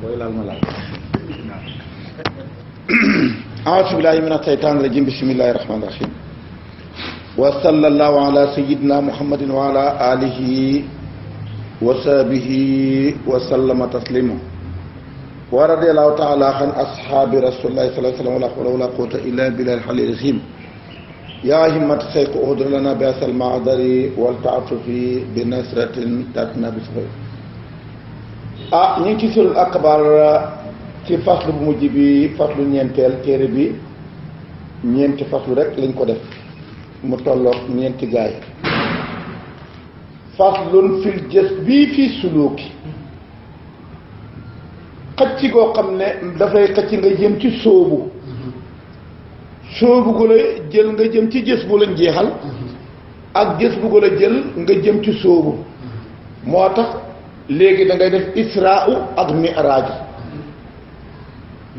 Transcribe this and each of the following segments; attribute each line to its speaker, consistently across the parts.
Speaker 1: booy laal ma laal a'uuzu billaahi mina shaytaani rajiim bismillaahi rahmaani rahiim wa sallallaahu ala sayyidina muhammadin wa ala alihi wa sahbihi wa sallama taslima wa radiyallaahu taala an ashaabi rasuulillaahi sallallaahu alayhi wa sallam wala hawla wala quwwata illaa billaahil aliyyil aziim yaa himmata sayqi uhdur lanaa bi haazal mahdari wal ta'attufi bi nasratin ta'tinaa bi safar. ñu ngi ci sulul akbar ci faslu bu mujj bi faslu ñeenteel téere bi ñeenti faslu rek lañ ko def mu tolloog ñeenti gaay. faslun fil jës bii fii suluuki xëcc goo xam ne dafay xëcc nga jëm ci sóobu gu la jël nga jëm ci jës bu lañ jeexal ak jës bu la jël nga jëm ci sóobu moo tax léegi da ngay def israa'u ak mi'raaj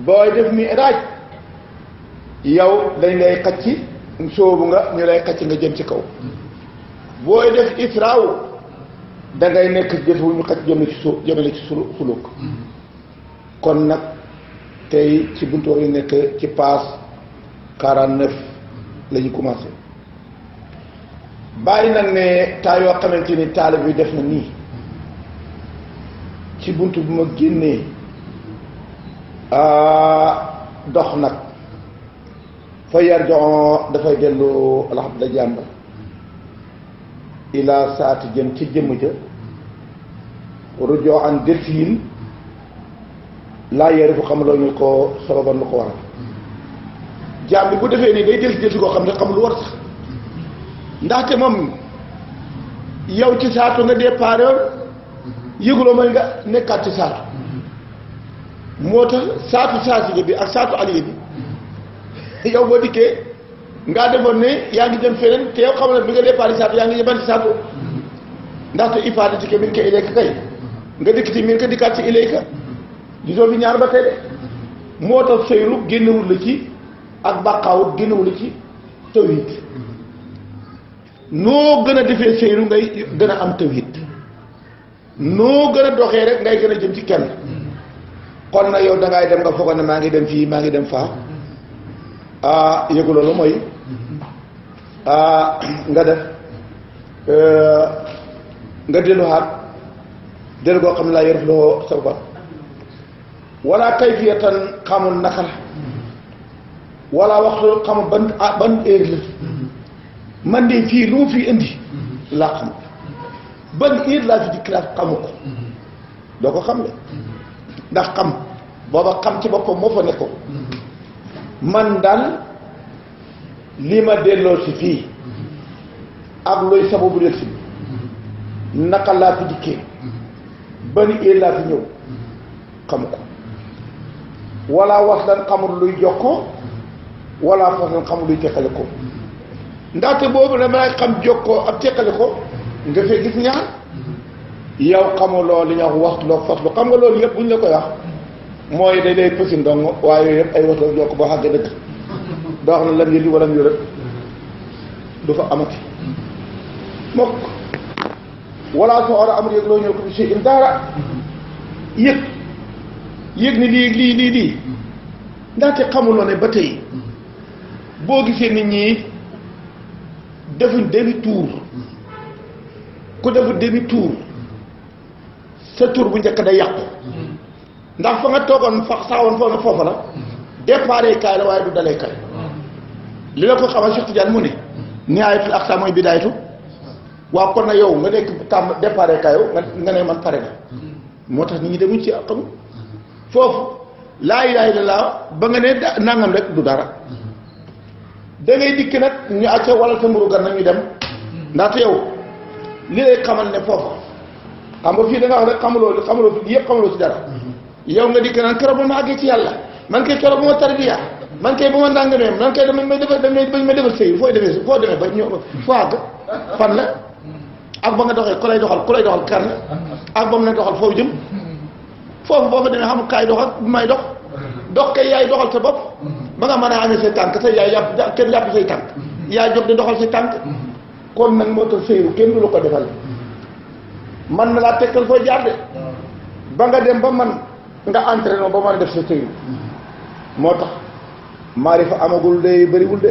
Speaker 1: booy def mi'raaj yow dañ lay xacc sóobu nga ñu lay xacc nga jëm ci kaw booy def israa'u da ngay nekk jës wu ñu xacc jëmale ci suluk kon nag tey ci buntu wax yi nekk ci paas 49 la ñu commencé bàyyi nag ne taa yoo xamante ni taalib bi def na nii ci bunt bi ma génnee dox nag fa yarjon dafay dellu alhamdulilah jàmba ila saati jëm ci jëmm ja rujoo an delsiin laa yére fu xam loo ñu ko sababan lu ko waral jaam bi bu defee nii day delsi koo xam ne xam lu war sax ndaxte moom yow ci saatu nga départ yëguloo mooy nga nekkaat ci saatu moo tax saatu saasige bi ak saatu aliye bi yow boo dikkee ngaa defoon ne yaa ngi dem feneen te yow xam ne bi nga départ saatu yaa ngi yëban ci saatu ndaxte ifaada ci ke min ka ilayka kay nga dikk ci min ka dikkaat ci ilayka gisoo fi ñaar ba tey de moo tax sëyru génnewul la ci ak bàqaawut génnewul la ci tawhid noo gën a defee sëyru ngay gën a am tawhid noo gën a doxee rek ngay gën a jëm ci kenn kon nag yow da ngay dem nga foog ne maa ngi dem fii maa ngi dem faa yëgu loolu mooy nga def nga delluwaat dellu goo xam ne laa yor loo sabab wala kayfiyatan xamul naka la wala waxtu xamul ban heure la man de fii lu mu fi indi laa xam ban heure laa fi dikk laa xamu ko doo ko xam ne ndax xam booba xam ci boppam moo fa nekkoon man daal li ma delloo si fii ak looy sababu del si naka laa fi dikkee ban heure laa fi ñëw xamu ko wala waslan xamul luy jokkoo wala faslan xamul luy teqale ko ndaxte boobu damay xam jokkoo ak teqale ko nga fee gis ñaar yow xamuloo li ñuy wax waslu faslu xam nga loolu yëpp bu ñu la koy wax mooy day lay pësi ndong waaye yooyu yëpp ay waslu jokk boo xàggee dëgg doo xam ne lam yëli wala mu yërët du fa amati mokk wala soo war a amul yëg loo ñëw ko bi si in dara yëg ni lii ndaxte xamuloo ne ba tey boo gisee nit ñi defuñ demi tour ku defu demi tour sa tour bu njëkk day yàqu ndax fa nga toogoon fa saawoon foofa la départ kaay la waaye du dalee kaay li la ko xamal Cheikh Tidiane mu ne nihaayatul aqsa mooy bidaayatu waaw kon na yow nga nekk tàmm départ kaay nga ne man pare na moo tax nit ñi demuñ ci xamul foofu laa ilaaha illallaah ba nga ne nangam rek du dara da ngay dikk nag ñu acca wala sa mburu gan nag ñu dem ndaxte yow li lay xamal ne foofu xam nga fii da nga wax rek xamuloo fi yëpp xamuloo ci dara yow nga dikk naan keroog ba ma àggee ci yàlla man kay keroog ba ma tarbiya man kay ba ma nangamee man kay dama defal sëy foo demee ba ñëw foo àgg fan la ak ba nga doxee ku lay doxal kan la ak ba mu ne doxal foofu jëm foofu boo fa demee xamul kaay dox ak may dox kay yaay doxal sa bopp ba nga mën a amee say tànk say yaay yàpp kenn yàpp say tànk yaay jóg di doxal say tànk kon nag moo tax sëyru kenn du la ko defal man na laa tekkal fooy jaar de ba nga dem ba man nga entraîné ba mën a def sa tëyu moo tax maarifa amagul day bëriwul de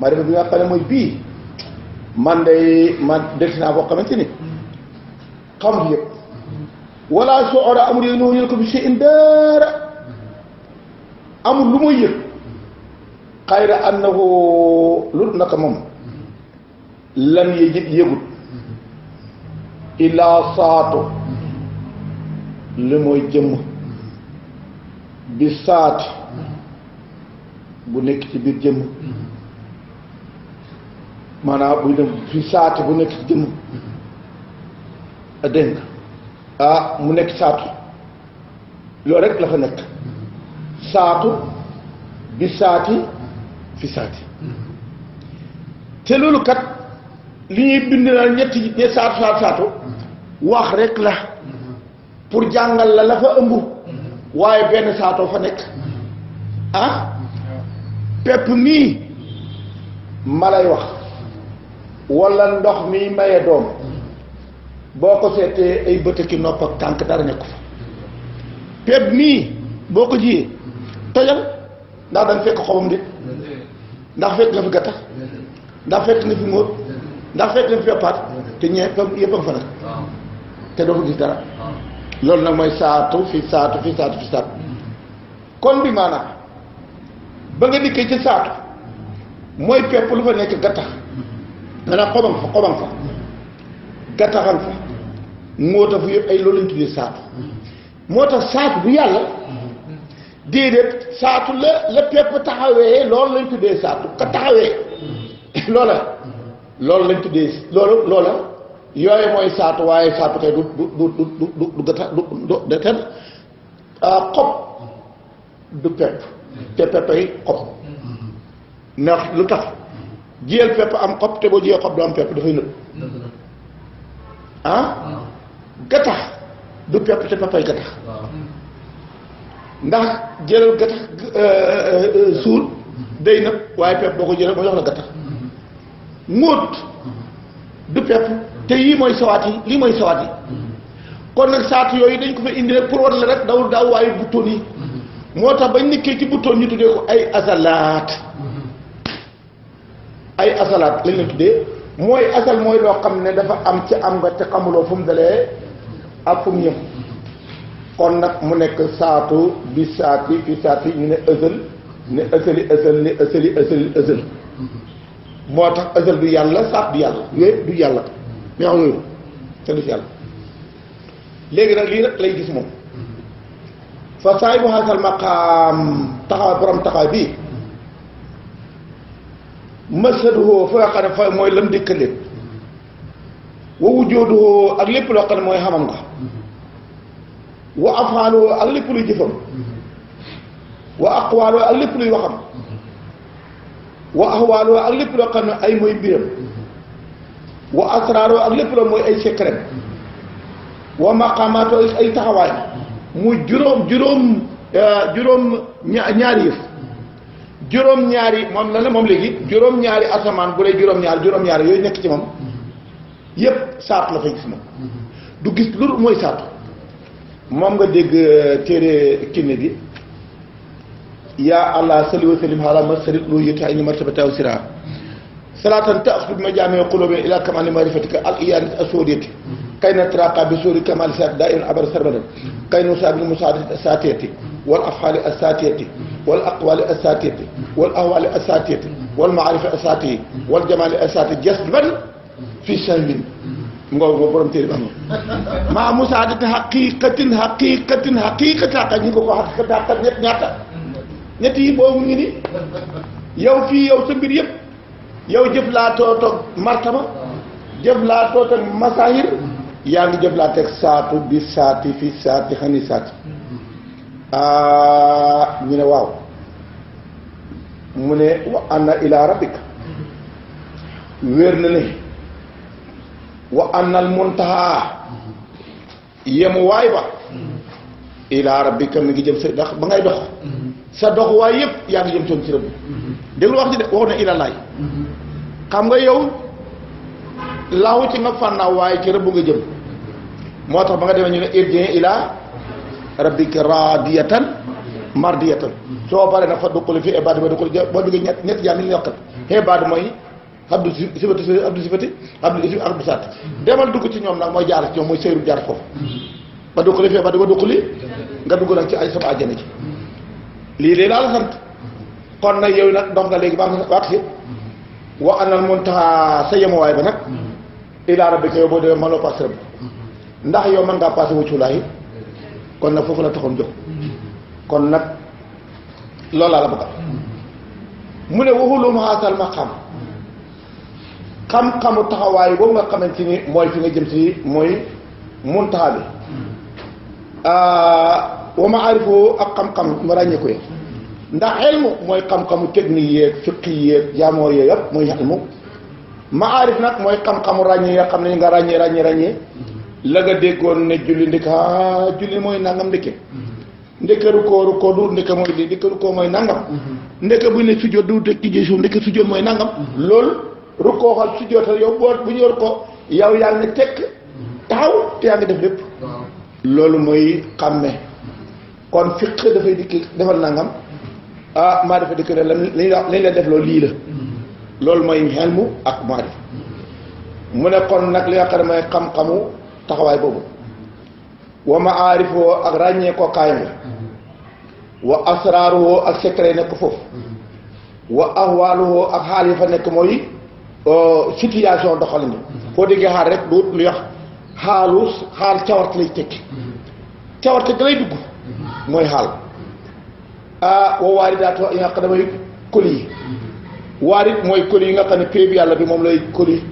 Speaker 1: maarifa bi nga xam ne mooy bii man delsi naa boo xamante ni xam fi yëpp wala soo ora amul yëg noonu ko bi si in dara amul lu muy yëg xayra annahu lu naka moom lan yëgut illaa saatu li mooy jëmm bi saati bu nekk ci biir jëmm maanaam buy dem fi saati bu nekk ci jëmm a dégg nga mu nekk saatu loolu rek la fa nekk saatu bi saati fi saati te loolu kat li ñuy bind na ñetti ne saatu wax rek la pour jàngal la fa ëmb waaye benn saatoo fa nekk pepp mii ma lay wax walla ndox mii maye doom boo ko seetee ay bët ki nopp ak tànk dara nekku fa pepp mii boo ko jiyee tojal ndax danga fekk xobam de ndax fekk nga fi gattax ndax fekk nga fi ngóor ndax fekk nga fi peppaat te ñee yëpp a nga fa nag te doo ko gis dara loolu nag mooy saatu fi saatu kon bi maanaam ba nga dikkee ci saatu mooy pepp lu fa nekk gattax nga naa xobam fa gattaxan fa ngóota fu yëpp ay loolu lañ tuddee saatu moo tax saatu bu yàlla déedéet saatu la pepp taxawee loolu lañ tuddee saatu ka taxawee loolu lañ tuddee loola yooyu mooy saatu waaye saatu kay du gata du ten xob du pepp te pepp ay xob ndax lu tax jiyal pepp am xob te boo jiyee xob du am pepp dafay nëb gattax du pepp te pepp ay gattax ndax jëlal gattax suul day nëb waaye pepp boo ko jëlee moo jox la gattax ngóot du pepp te yii mooy sawaat yi lii mooy sawaat yi kon nag saatu yooyu dañ ko fa indi rek pour war la rek daw waayu buttoon yi moo tax bañ nekkee ci buttoon ñu tuddee ko ay asalaat lañ leen tuddee mooy asal mooy loo xam ne dafa am ci am nga te xamuloo fu mu dalee ak fu mu yëm kon nag mu nekk saatu bi saati fi saati ñu ne ësël ne ësëli moo tax ësël du yàlla saat du yàlla yooyu du yàlla mais xam yooyu te du yàlla léegi nag lii rek lay gis moom fa saay bu xasal maqaam taxaw borom taxaw bii masaduhoo fa nga xam ne fa mooy lam dikkaleen wa wujooduhoo ak lépp loo xam ne mooy xamam nga wa afaaluhoo ak lépp luy jëfam wa aqwaaluhoo ak lépp luy waxam wa ahwaaluhoo ak lépp loo xam ne ay mooy mbiram wa asraaroo ak lépp loo mooy ay secret wa maqaamaatoo ay taxawaay muy ñaari yëf juróom-ñaari moom la moom léegi juróom-ñaari asamaan bu dee juróom-ñaari yooyu nekk ci moom yépp saatu la fay gis moom du gis lu mooy saatu moom nga dégg téere kinne bi yaa allah salli wa sallim ala marsali lu yëti ay ni martabataw sira salaatan taxud ma jaamee xulóobin ila kamali marifatika al iyaanit asodiyati kay na traqa bi sóori kamali saat daa in abar sarbadan kay nu saabil musaadati asatiyati wal afxaali asatiyati wal aqwaali asatiyati wal ahwaali asatiyati wal maarifa asatiyi wal jamaali asati jasban fi sahmin ngoo moo borom téere bi am na maa musaadati xaqiqatin xaqa ñi ko xaqiqat ñett ñaata ñett yi boobu ngi ni yow fii yow sa mbir yëpp yow jëf laa tootoog martaba jëf laa tootoog masahir yaa ngi jëf laa teg saatu bi saati fi saati xani saati ñu ne waaw mu ne wa anna ila rabbika wér na ne wa anna al muntaha yemu waay ba ila rabbika mi ngi jëm sa ndax ba ngay dox sa dox waay yëpp yaa ngi jëm toon ci rëbb déglu wax ji de waxu ne ila laay xam nga yow laawu ci nga fànnaaw waaye ci rëbb nga jëm moo tax ba nga demee ñu ne irjin ila rabbika raadiyatan mardiyatan soo paree nag fa dukkuli fi ibaad ba dukkuli boo duggee ñett jaam yi ñu yokkat ibaad mooy abdu sifati abdu ismi abdu saat demal dugg ci ñoom nag mooy jaar ci ñoom mooy seyru jaar foofu ba dukkuli fi ibaad ba dukkuli nga dugg nag ci ay sama àjjana ci lii de laa la sant kon nag yow nag dox nga léegi baax nga waat si wa anal muntaha sa yemuwaay ba nag ila rabbika yow boo demee mënoo paas rëbb ndax yow mën ngaa paase wucculaay kon nag foofu la taxoon jóg kon nag loolu laa la bëgg mu ne waxulum xaasal ma xam-xamu taxawaay boobu nga xamante ni mooy fi nga jëm si mooy muntaha bi wa ma arifoo ak xam-xam ma ràññee ko ndax xelmu mooy xam-xamu technique yeeg fiqi yeeg jaamoor yeeg yëpp mooy xelmu maarif nag mooy xam-xamu ràññee nga xam ne nga ràññee la nga déggoon ne julli ndika julli mooy nangam ndeke rukkoo du ndeke mooy lii ndeke rukkoo mooy nangam ndeke bu ne sujjóot du teg ci suuf ndeke sujjóot mooy nangam loolu rukkoo xal sujjóotal yow boo bu ñu yor ko yow yaa ngi ne tekk taxaw te yaa ngi def lépp loolu mooy xàmme kon fiq dafay dikki defal nangam maa dafa dikk lañ la def loolu lii la loolu mooy xelmu ak maarif mu ne kon nag li nga xam ne mooy xam-xamu taxawaay boobu wa maarifoo ak ràññee ko kaayam la wa asraaruwoo ak secret nekk foofu wa ahwaaluwoo ak xaal yi fa nekk mooy situation doxalin foo déggee xaal rek du lu yox xaal cawarte lay tekki cawarte ga lay dugg mooy xaal wa waaridaat yi nga xam ne mooy koli yi waarit mooy koli yi nga xam ne péeb yàlla bi moom lay koli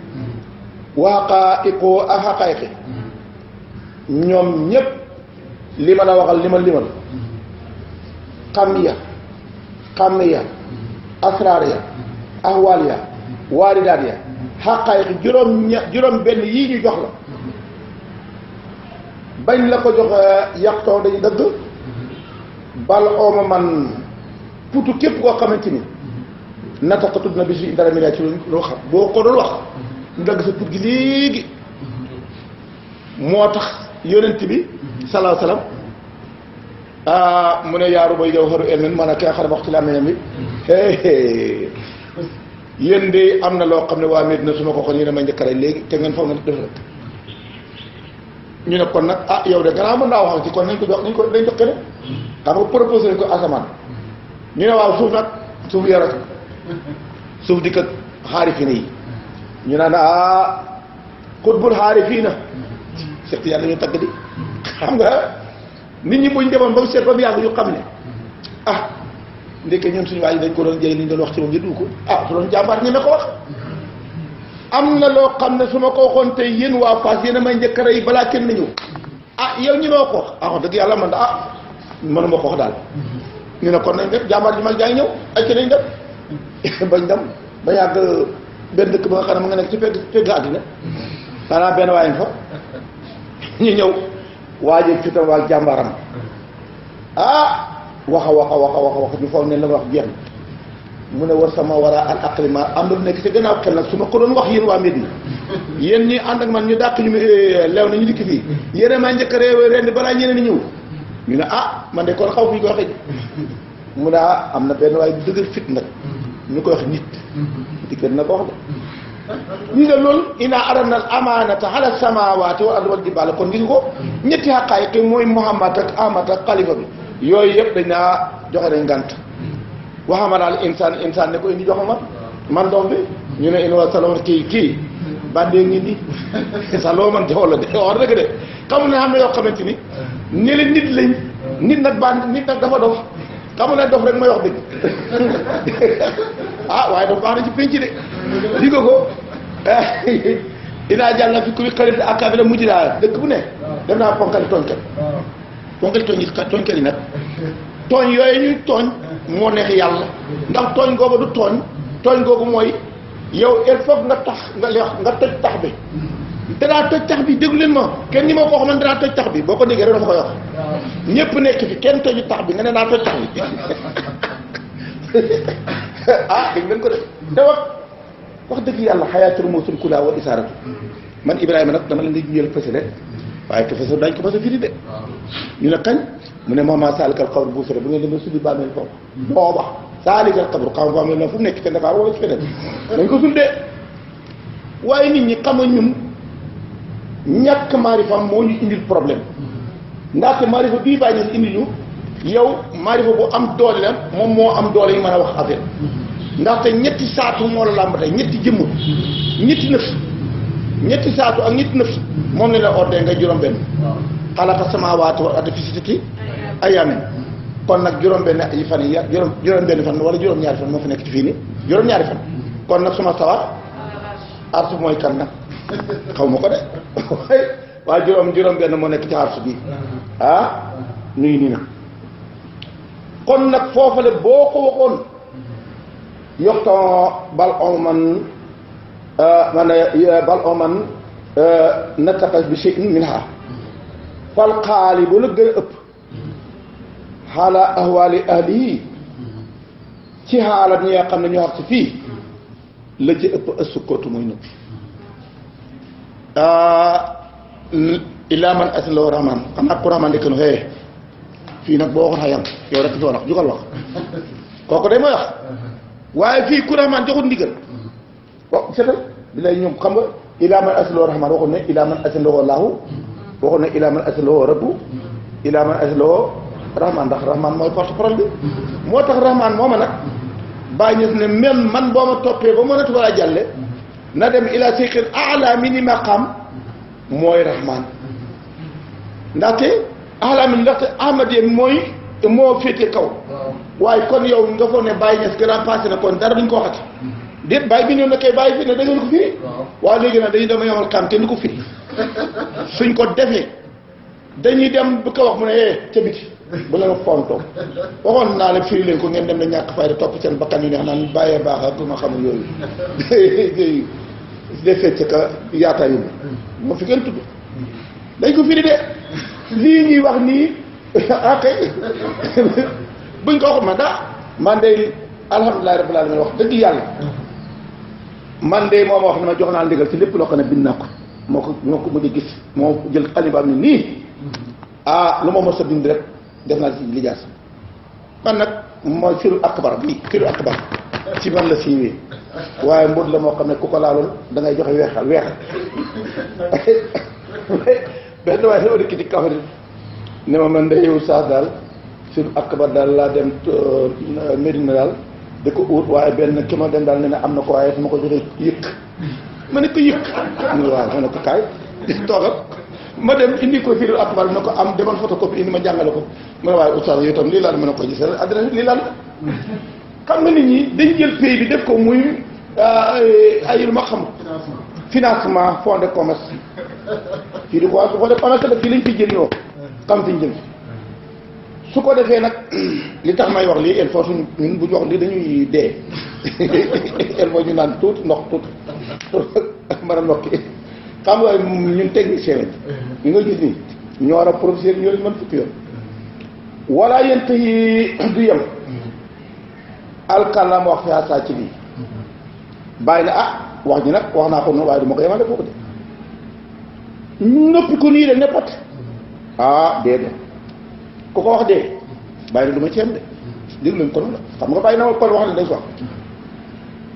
Speaker 1: wa xaqaa'iqoo ak xaqaa'iqi ñoom ñépp li ma la waxal limal xam ya asraar ya ahwaal ya waaridaat ya xaqaa'iqi juróom benn yii ñu jox la bañ la ko jox yàqtoo dañu dëgg bal ooma man putu képp koo xamante ni nata ko tudd na bis bi dara mi ci loo xam boo ko doon wax ñu dagg sa put gi léegi moo tax yonent bi salaahu salaam mu ne yaaru bay jaw xaru elmen maanaam ki nga xam ne waxtu la meñam bi yéen de am na loo xam ne waa Medina su ma ko xoon yéen a may njëkk rey léegi te ngeen foog na def la ñu ne kon nag yow de gannaaw mën naa waxal ci kon nañ ko dañ jox keneen xam nga proposé nañ ko asamaan ñu ne waaw suuf nag suuf yarat suuf di kat xaarifiina yi ñu naan xutbul xaarifiina seet yàlla ñu tagg di xam nga nit ñi buñ demoon ba mu seet ba mu yàgg ñu xam ne ndeke ñun suñu waa yi dañ ko doon jëy li ñu doon wax ci moom yëddu ko su doon jàmbaar ñeme ko wax am na loo xam ne su ma ko waxoon tey yéen waa Fass yéen a may njëkk a rey balaa kenn ñëw yow ñi ma ko wax wax dëgg yàlla man mënuma ko wax daal ñu ne kon nañ def jàmbaar ji mag jaa ngi ñëw ay ci nañ dem bañ dem ba yàgg benn dëkk ba nga xam ne mu nga nekk ci pegg àddina xanaa benn waaye fa ñu ñëw waaje fi tam waa jàmbaaram waxa ñu foog ne la wax jeex na mu ne war sama war a al aqlima am na lu nekk ci gannaaw xel nag su ma ko doon wax yéen waa Medina yéen ñi ànd ak man ñu dàq ñu leew na ñu dikk fii yéen maa njëkk a rendi balaa ñeneen ñëw ñu ne man de kon xaw fi ñu ko waxee mu ne am na benn waaye bu dëgër fit nag ñu koy wax nit dikkee na ko wax de ñu ne loolu ina aranal amaanata ala samaawaati wal ardi wal jibaal kon ngi ko ñetti xaqaayiq mooy Muhammad ak Ahmad ak xalifa bi yooyu yëpp dañ naa joxe nañ ngànt waxama daal insaan ne ko indi joxama man doom bi ñu ne in wa salama kii bandee ngi ni sa loo man jox la de wax dëgg de xamul ne xam ne yoo xamante ni ne leen nit lañ nit nag dafa dof xamul ne dof rek may wax dëgg waaye dafa baax na ci penc de di nga ko dinaa jàll na fi ku xarit ak bi la mujj daa dëkk bu ne def naa ponkali tooñkat yi nag tooñ yooyu ñuy tooñ moo neex yàlla ndax tooñ googu du tooñ googu mooy yow il faut nga toj tax bi danaa toj tax bi déglu leen ma kenn ñi ma ko xam danaa toj tax bi boo ko déggee rek dama koy wax ñëpp nekk fi kenn toju tax bi nga ne naa toj tax bi dégg ngeen ko def te wax dëgg yàlla xayaatul moosul kulaa wa isaaratu man Ibrahima nag dama leen di jël fësale waaye te fësal dañ ko fësal firi de ñu ne kañ mu ne mama saalikal xabru bu fere bu ngeen demee suddi bàmmeel foofu booba saalikal xabru xam bàmmeel na fu mu nekk te Dakar wala ci feneen dañ ko suddee waaye nit ñi xam nga ñun ñàkk maarifa moo ñu indil problème ndaxte maarifa bii bàyyi na indi ñu yow maarifa bu am doole la moom moo am doole yi mën a wax affaire ndaxte ñetti saatu moo la làmb tey ñetti jëmm ñetti saatu ak ñetti nëf moom la la ordee nga juróom-benn xalaqa samaawaati wal arda fi sittati ayyaamin kon nag juróom-benn ay fan yi juróom-benn fan wala juróom-ñaari fan moo fi nekk ci fii nii juróom-ñaari fan kon nag suma sawa arsu mooy kan nag xaw ma ko de waaye juróom-benn moo nekk ci arsu bi ñu ngi nii nag kon nag foofale boo ko waxoon yoxton bal oman bal oman nattaqas bi shay'in minha fal xaali bu la gën a ëpp xaala ahwaali ahli ci xaalat ñi nga xam ne ñoo xam si fii la ci ëpp ëssukootu mooy nëpp illaa man asloo rahman xam ak ku rahman dëkk nu xëye fii nag boo waxoon xayam yow rek fi wax jugal wax kooku day mooy wax waaye fii ku rahman joxut ndigal waaw seetal bi lay ñoom xam nga ilaa man asloo rahman waxoon ne ilaa man asloo laahu waxoon ne ilaa man asloo rabbu ilaa man asloo rahman ndax rahman mooy porte-parole bi moo tax rahman mooma nag bàyyi ñëf ne même man boo ma toppee ba mën a tuba a jàlle na dem ila seyqin ala mi ni maqam mooy rahman ndaxte ala mi ndaxte ahmad yéen mooy moo féete kaw waaye kon yow nga foog ne bàyyi ñes grand passé na kon dara duñ ko waxati déet bàyyi bi ñëw na kay bàyyi fi ne da ngeen ko firi waaw léegi nag dañuy dama yomal xam te ni ko firi suñ ko defee dañuy dem bu ko wax mu ne ca biti bu leen fontoo waxoon naa leen firi leen ko ngeen dem na ñàkk fayda topp seen bakkan yu neex naan bàyyee baax ak ma xamul yooyu de fecc ka yaata yu moo fi ngeen tudd dañ ko firi de lii ñuy wax nii akay buñ ko waxut ma daa man de alhamdulilah rabbil alamin wax dëgg yàlla man de moo ma wax ne ma jox naa ndigal ci lépp loo xam ne bind naa ko moo ko mujj gis moo jël xalibaam ni nii lu ma mos a bind rek def naa ci lijaas man nag mooy firu akbar bii firu akbar ci man la siiwee waaye mbóot la moo xam ne ku ko laaloon da ngay joxe weexal benn waaye dama dëkk ci kaw ne ma man de yow saas daal firu akbar daal laa dem Medina daal da ko ut waaye benn ki ma dem daal ne ne am na ko waaye su ma ko joxee yëkk ma ne ko yëkk waaw ma ne ko kaay toogal ma dem indi ko firu akbar ne ko am demal photocopie indi ma jàngale ko mu ne waaye oustaz yow itam lii laa mën a ko gis adresse lii laa xam nga nit ñi dañ jël pays bi def ko muy ay lu ma xam financement fonds de commerce fii di quoi fonds de commerce la fii lañ fi jël ñoo xam fiñ jëm su ko defee nag li tax may wax lii il faut suñu ñun bu ñu wax lii dañuy dee il faut ñu naan tuuti ndox tuuti mën a nokki xam nga ñun technicien yi nga gis ni ñoo war a professeur ñoo leen mën fukki yoon wala yéen yi du yem alkalam wax fi saa ci bii bàyyi na wax ji nag wax naa ko noonu waaye du ma ko yemale foofu de noppi ko nii de neppat déedéet ku ko wax dee bàyyi na du ma ci yem de déglu leen ko noonu la xam nga bàyyi na kon wax ne dañ ko wax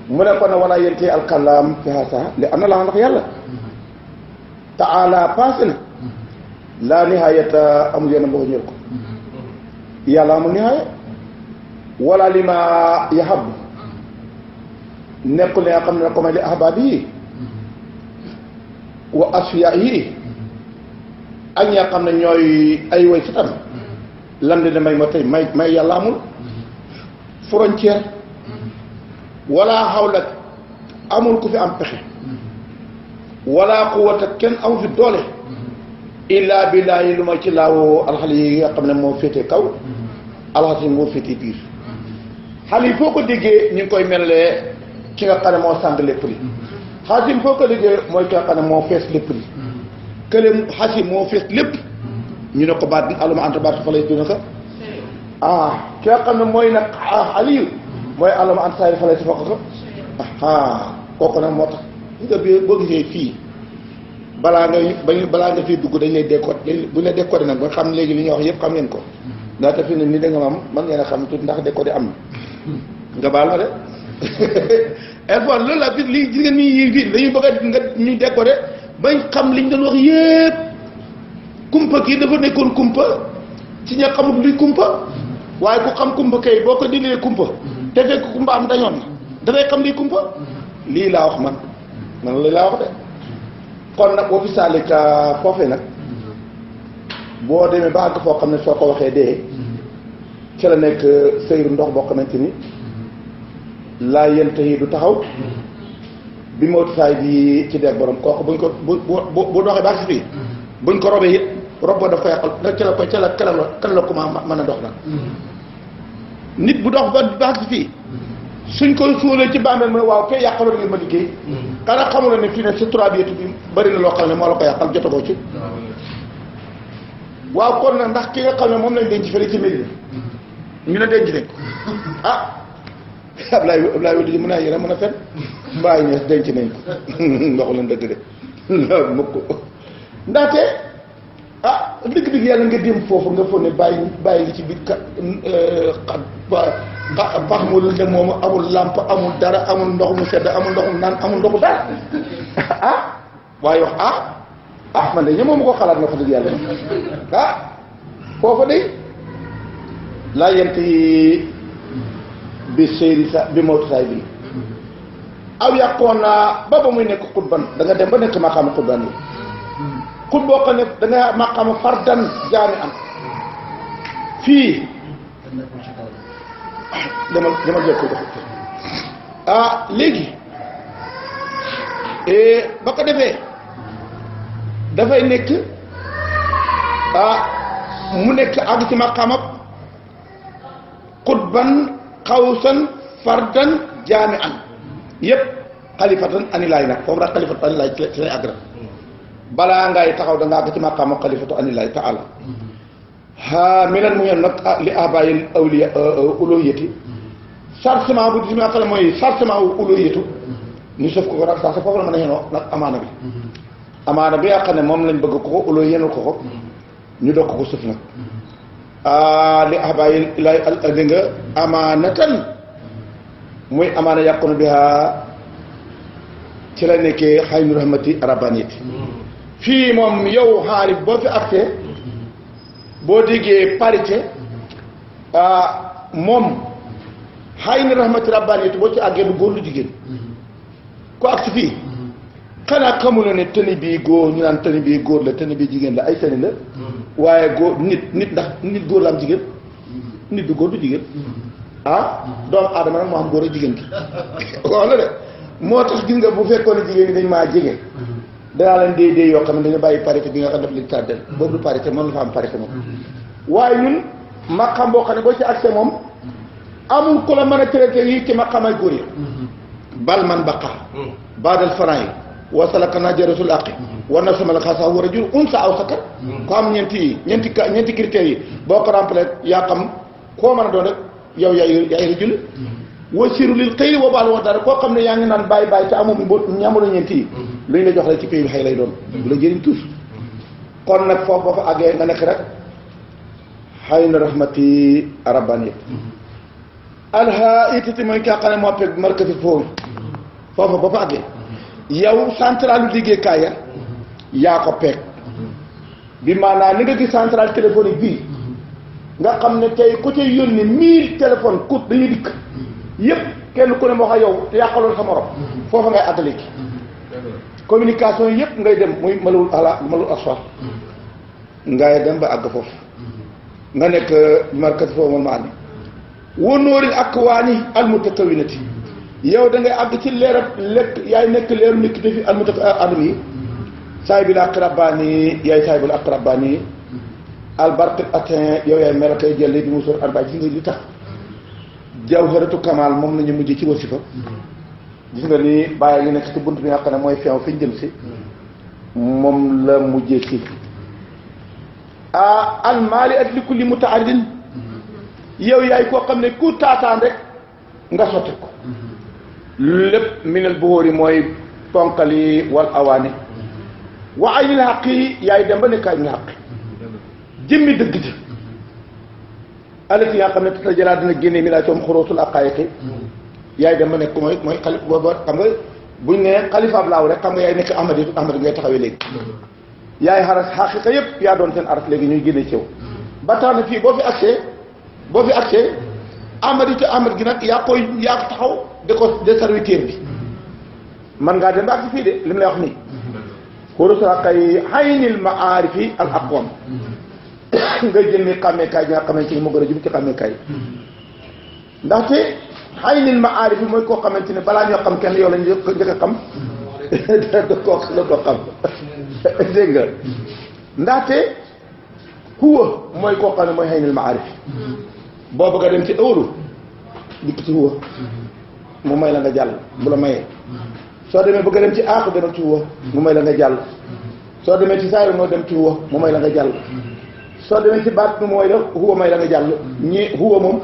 Speaker 1: mu ne ko ne wala yéen alkalam fi saa li am na laa ndax yàlla taala passé na laa nihaayata amul yenn mboo ñëw ko yàlla amul nihaaya wala li ma yaxab nekkul ne nga xam ne ko may li ahbaab yi wa asfiya yi ak ñi nga xam ne ñooy ay way fitam lan di may ma tey may yàlla amul frontière wala xawla amul ku fi am pexe wala quwwata kenn amu fi doole illa billaahi lu ma ci laawoo alxali yi nga xam ne moo féete kaw alxasi moo féete biir xale yi foo ko déggee ñu ngi koy melalee ki nga xam ne moo sàng lépp li xasim foo ko déggee mooy ki nga xam ne moo fees lépp li kële xasim moo fees lépp ñu ne ko baat aluma anta baat fa lay duna ko ki nga xam ne mooy nag aliyu mooy aluma anta saari fa lay safa ko kooku nag moo tax nga bi boo gisee fii balaa nga fii dugg dañ lay décoder bu ñu la décoder nag ba xam léegi li ñuy wax yëpp xam ngeen ko ndaxte fi ne ni da nga am man ngeen a xam tuuti ndax décoder am na nga baal ma de fois loolu la fi lii gis nga nii fii dañuy bëgg a nga ñuy décoder bañ xam liñ doon wax yëpp kumpa kii dafa nekkoon kumpa ci ña xamul luy kumpa waaye ku xam kumpa kay boo ko dindilee kumpa te fekk kumpa am dañoon na dafay xam liy kumpa lii laa wax man li laa wax de kon nag boo fi saalika foofee nag boo demee ba àgg foo xam ne soo ko waxee dee ci la nekk sëyru ndox boo xamante ni laa yente yi du taxaw bi mootu saay bi ci deeg borom kooku buñ ko bu doxee baax si fii buñ ko robee it rob boo daf ko yàqal ca la kan la ko mën a dox nag nit bu dox ba baax si fii suñ koy suulee ci bàmmeel mu ne waaw kay yàqaloon ngeen ma liggéey xanaa xamula ne fii ne sa trois bi bëri na loo xam ne moo la ko yàqal jotagoo ci waaw kon nag ndax ki nga xam ne moom lañ denc fële ci Médina ñu ne denc nañ ko ah Ablaye Wade mën naa yéene mën a fen Baye Niass denc nañ ko waxu leen dëgg de mukk ndaxte ah dëgg-dëgg yàlla nga dem foofu nga foog ne bàyyi ngi ci biir pax mu lëndëm moomu amul làmp amul dara amul ndox mu sedd amul ndox mu naan amul ndoxu dara waaye wax man de ñemoo ma ko xalaat nga fa dëgg yàlla foofa day laa yent yi bi séeri sa bi mootu saay bi aw yàqoon naa ba muy nekk xutban da nga dem ba nekk maqaama xutban yi xut boo xam ne da nga maqaama fardan jaami am fii dama jël ko léegi ba ko defee dafay nekk mu nekk àgg ci maqaamab xutban xawsan fardan jaami an yëpp xalifatan anilaay nag foofu nag xalifatu anilaay ci lay àgg balaa ngay taxaw da nga àgg ci maqaamab xalifatu anilaay taala minan mu ngeen nag li abayil awliya uluhiyati chargement bu di nga xam ne mooy chargement wu uluhiyatu ñu sëf ko nag sax foofu la mën a yenoo nag amaana bi nga xam ne moom lañ bëgg ko uluh yenul ko ñu doog ko sëf nag li abayil ilay di nga amaanatan muy amaana yàquna biha ci la nekkee xaynu rahmati rabbaniyati fii moom yow xaarif boo fi accès boo déggee parité moom xay na rahmati rabbaniyati boo ci àggee du góor lu jigéen ku ak si fii xanaa xamula ne tëni bii góor ñu naan tëni bii góor la tëni bii jigéen la ay tëni la waaye góor nit ndax nit góor la am jigéen nit du góor du jigéen doomu aadama nag moo xam góor ak jigéen ki waaw la de moo tax gis nga bu fekkoon ne jigéen ñi dañ maa jege danaa leen dee yoo xam ne dañu bàyyi parité bi nga xam daf leen tàddal boobu du parité moom la fa am parité moom waaye ñun maqam boo xam ne boo ci accès moom amul ku la mën a traité yi ci maqamay góor yi bal man baqa baadal faran yi wasalaka najaratul aqi war na sama la xaasa war a jur unsa aw sakar ko am ñeenti critères yi boo ko remplir yaa xam koo mën a doon rek yow yaay rajul wasiru lil xëyri wa baal wax dara koo xam ne yaa ngi naan bàyyi te amoo ñamula ñeenti yi lu ñu la jox rek ci pays bi xëy lay doon bu la jëriñ tous kon nag foofu ba fa àggee nga nekk rek xay na rahmati rabbaniyat alha itati mooy kaa xam ne moo peg markati foofu ba fa àggee yow central liggéeykaay ya yaa ko peeg bi maanaam ni nga gis central téléphonique bii nga xam ne tey ku ca yónni 1000 téléphone coûte dañuy dikk yëpp kenn ku ne moo xam yow te yàqaloon sa morom foofa ngay àggale ki communication yëpp ngay dem muy malul asfar ngay dem ba àgg foofu nga nekk markati foofu man ma àndi wonóoril ak waani almutakawinati yow da ngay àgg ci leeral lekk yaay nekk leeru nekk defi almutakawinati yi saahibul aqi rabbaani yaay saahibul aqi rabbaani albarqil atin yow yaay melakay jëlle bi musor arba gis nga li tax jawharatu kamal moom la ñu mujjee ci wasifa gis nga ni bàyyi ngi nekk ci bunt bi nga xam ne mooy feew fi ñu jëm si moom la mujjee si almaali at li kulli mutaaridin yow yaay koo xam ne ku taataan rek nga sotti ko lépp minal buhóori mooy ponkali wal awaani wa aynil xaqi yaay dem ba nekk aynil xaqi jëmmi dëgg ja alati nga xam ne tata jëlaa dina génne mi laa coom xurootul aqaayiqi yaay dem ba nekk mooy xalif booba xam nga buñ ne xalifaab laaw rek xam nga yaay nekk ahmad ngay taxawee léegi yaay xaras xaqiqa yëpp yaa doon seen aras léegi ñuy génne ci yow ba tax na fii boo fi accès ahmad gi nag yaa ko taxaw de serviteur bi man ngaa dem ba ak si fii de li mu lay wax nii xurusul aqaayiqi aynil maarifi al aqwam nga jël ni xàmmeekaay bi nga xamante ni moo gën a jub ci xàmmeekaay ndaxte aynil maarif bi mooy koo xamante ne balaa ñoo xam kenn yow lañ njëkk a xam da koo xam dégg nga ndaxte huwa mooy koo xam ne mooy aynil maarif boo bëgg a dem ci ëwlu dikk ci huwa mu may la nga jàll bu la mayee soo demee bëgg a dem ci aaxu demal ci huwa mu may la nga jàll soo demee ci saayir moo dem ci huwa mu may la nga jàll soo demee ci baat nu mooy la huwa may la nga jàll ñi huwa moom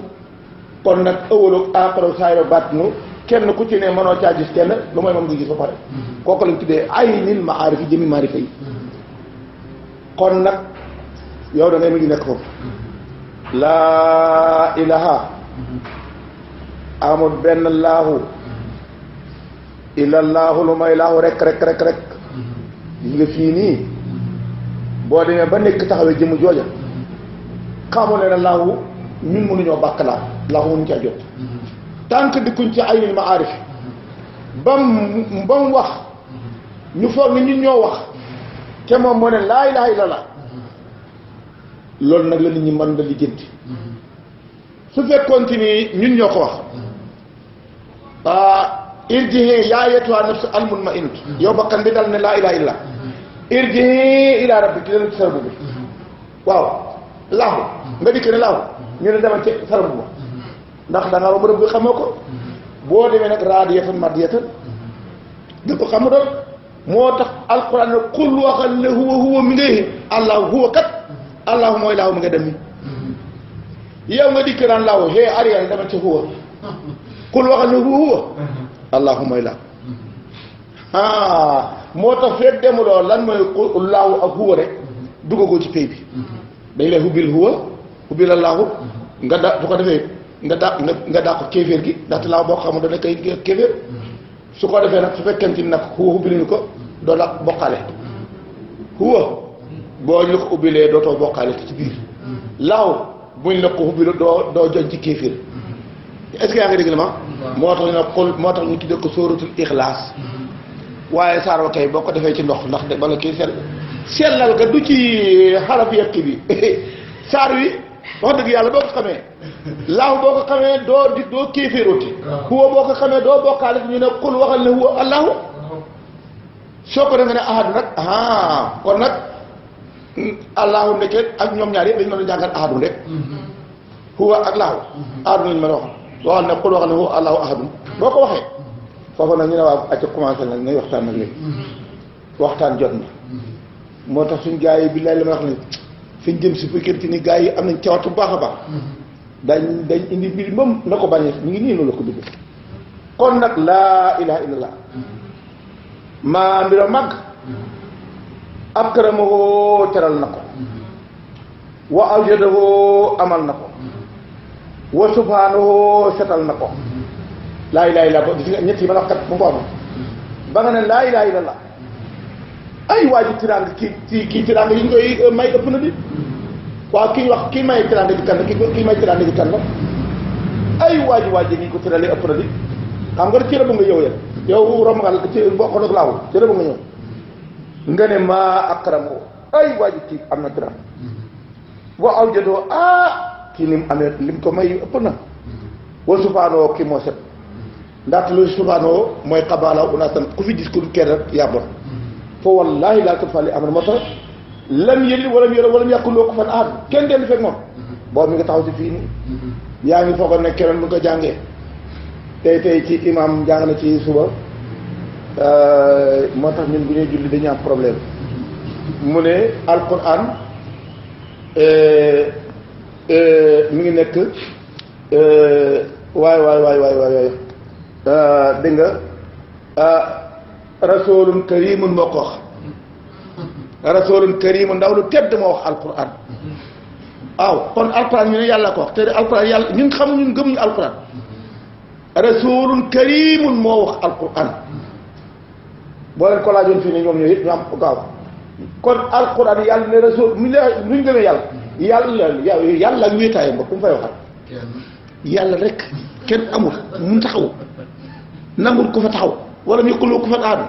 Speaker 1: kon nag ëwalu aaxaro saayiro baat nu kenn ku ci ne mënoo caa gis kenn lu mooy moom nga gis ba pare kooku lañ tuddee aynil maarif yi jëmi maarifa yi kon nag yow da ngay mu ngi nekk foofu laa ilaha amul benn laahu illa laahu lu may laahu rek gis nga fii nii boo demee ba nekk taxawee jëmm jooja xamoo ne na laahu ñun mënuñoo bàkk laahu mënuñ caa jot tant que dikkuñ ci aynil maarif ba mu wax ñu foog ni ñun ñoo wax te moom moo ne laa ilaha illallah loolu nag la nit ñi mën na lijjanti su fekkoon ci ni ñun ñoo ko wax irjihi yaa ayyatuha nafsu al-mutma'innatu yow bakkan bi dal ne laa ilaha illallah irjihi ila rabbiki dana ci sarabu bi waaw laahu nga dikk ne laahu ñu ne demal ci sarabu ba ndax da nga ba bërëb bi xamoo ko boo demee nag raadiyatan madiyatan da ko xamu doon moo tax alquran ne qul waxal ne huwa mi ngay allahu huwa kat allahu mooy laahu mi nga dem ni yow nga dikk naan laahu hee ariel demal ci huwa qul waxal ne huwa allahu mooy laahu moo tax feet demuloo lan mooy laahu ak huwa rek duggagoo ci pay bi dañ lay hubbil huwa hubbil allahu nga da bu ko defee nga daa ko kéeféer gi ndaxte laahu boo ko xamul dana koy kéeféer su ko defee nag su fekkente ni nag huwa hubbil ko doo la bokkaale huwa boo ñu ko ubbilee dootoo bokkaale ci biir laahu buñ la ko hubbil doo joñ ci kéeféer est-ce que yaa ngi dégg ma moo tax ñu ne xul moo tax ñu tuddee ko sóoratul ixlaas waaye saar wa kay boo ko defee ci ndox ndax de bala kii sellal ga du ci xaraf yekk bi saar wi wax dëgg yàlla boo ko xamee laahu boo ko xamee doo kéeféerooti huwa boo ko xamee doo bokkaale ñu ne xul waxal ne huwa allahu soo ko da nga ne ahadu nag kon nag allahu nekkee ak ñoom ñaar yëpp dañu mën a jàngal ahadu rek huwa ak laahu ahadu lañu mën a waxal ne xul waxal ne huwa allahu ahadu boo ko waxee foofu nag ñu ne waaw acca commencé nag ngay waxtaan nag léegi waxtaan jot na moo tax suñ gars yi billaay la may wax ne suñ jëm si fekkente ni gars yi am nañ cawatu bu baax a baax dañ indi mbir moom na ko bañee ñu ngi nii noonu la ko dugg kon nag laa ilaha illallah maa mbira mag akramahu teral na ko wa awjadahu amal na ko wa subhanahu setal na ko laa ilaha illallah gis nga ñett yi ma la wax kat mu ko am ba nga ne laa ilaha illallah ay waa ji tiraanga kii tiraanga yi ñu koy may ëpp na di waaw kii wax kii may tiraanga ji kan la kii may tiraanga ji kan la ay waa ji ni ko tiralee ëpp na di xam nga ci rëbb nga yow yow romb nga ci bokk nag laaw ci rëbb nga ñëw nga ne maa akramu ay waa ji kii am na tiraanga wa awjadoo kii ni mu amee lim ko may ëpp na wa subhaanoo kii moo set ndaxte loolu subhaanoo mooy xabaala unaasan ku fi gis ku kenn rek yaa bon fo wallahi laa ko fàlle am na moo tax lam yëlli walam yëlli walam yàqu loo ko fan ahad kenn dellu fekk moom boobu mi nga taxaw si fii nii yaa ngi foogoon ne keneen bu ko jàngee tey ci imam jàng na ci suba moo tax ñun bu ñuy julli dañu am problème mu ne alquran mi ngi nekk waay dégg nga rasulun karimun moo ko wax rasulun karim ndaw lu tedd moo wax alquran waaw kon alquran ñu ne yàlla ko wax te alquran yàlla ñun xamuñu ñun gëmuñu alquran rasulun karimun moo wax alquran boo leen ko laajoon fii ne ñoom ñooy yëpp ñu am gaaw kon alquran yàlla ne rasul mu ne luñ gëmee yàlla ak wéetaayam ba ku mu fay waxal yàlla rek kenn amul mun taxaw nangul ko fa taxaw wala ñu xuloo ko fa aadu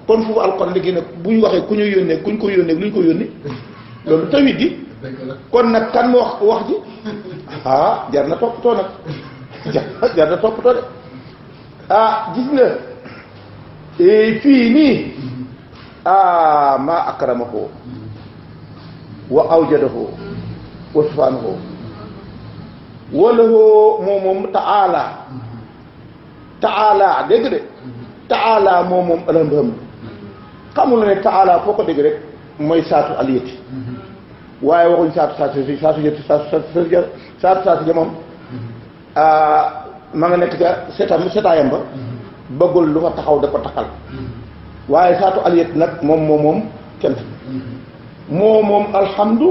Speaker 1: kon foofu alquran léegi nag bu ñu waxee ku ñu yónnee kuñ ko yónnee lu ñu ko yónnee loolu tawit di kon nag kan moo wax ji jar na toppatoo nag jar na toppatoo de gis nga fii nii maa akramahu wa awjadahu wa subhanahu walahu moom taala dégg de taala moom alhamdulilah xamul ne taala foo ko dégg rek mooy saatu aliyati waaye waxuñ saatu ja moom ma nga nekk ca setaayam ba bëggul lu fa taxaw da ko taxal waaye saatu aliyati nag moom kent moom alhamdu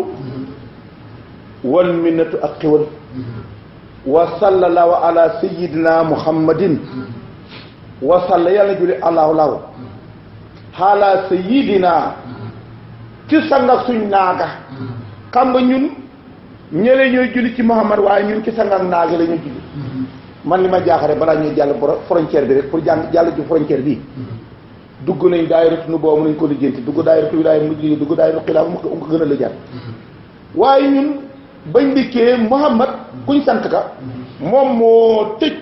Speaker 1: wal minnatu ak xiwal wa sallallahu ala sayyidina muhammadin wa salla yàlla julli allahu law ala sayyidina ci sangak suñ naaga xam nga ñun ñële ñooy julli ci muhammad waaye ñun ci sangak naaga la ñuy julli man li ma jaaxare balaa ñuy jàll frontière bi rek pour jàll ci frontière bi dugg nañ daayiratu nu boobu nañ ko lijjanti dugg daayiratu wilaaya mujj li dugg daayiratu xilaaf mu ko gën a la jàll waaye ñun bañ dikkee muhammad kuñ sant ka moom moo tëj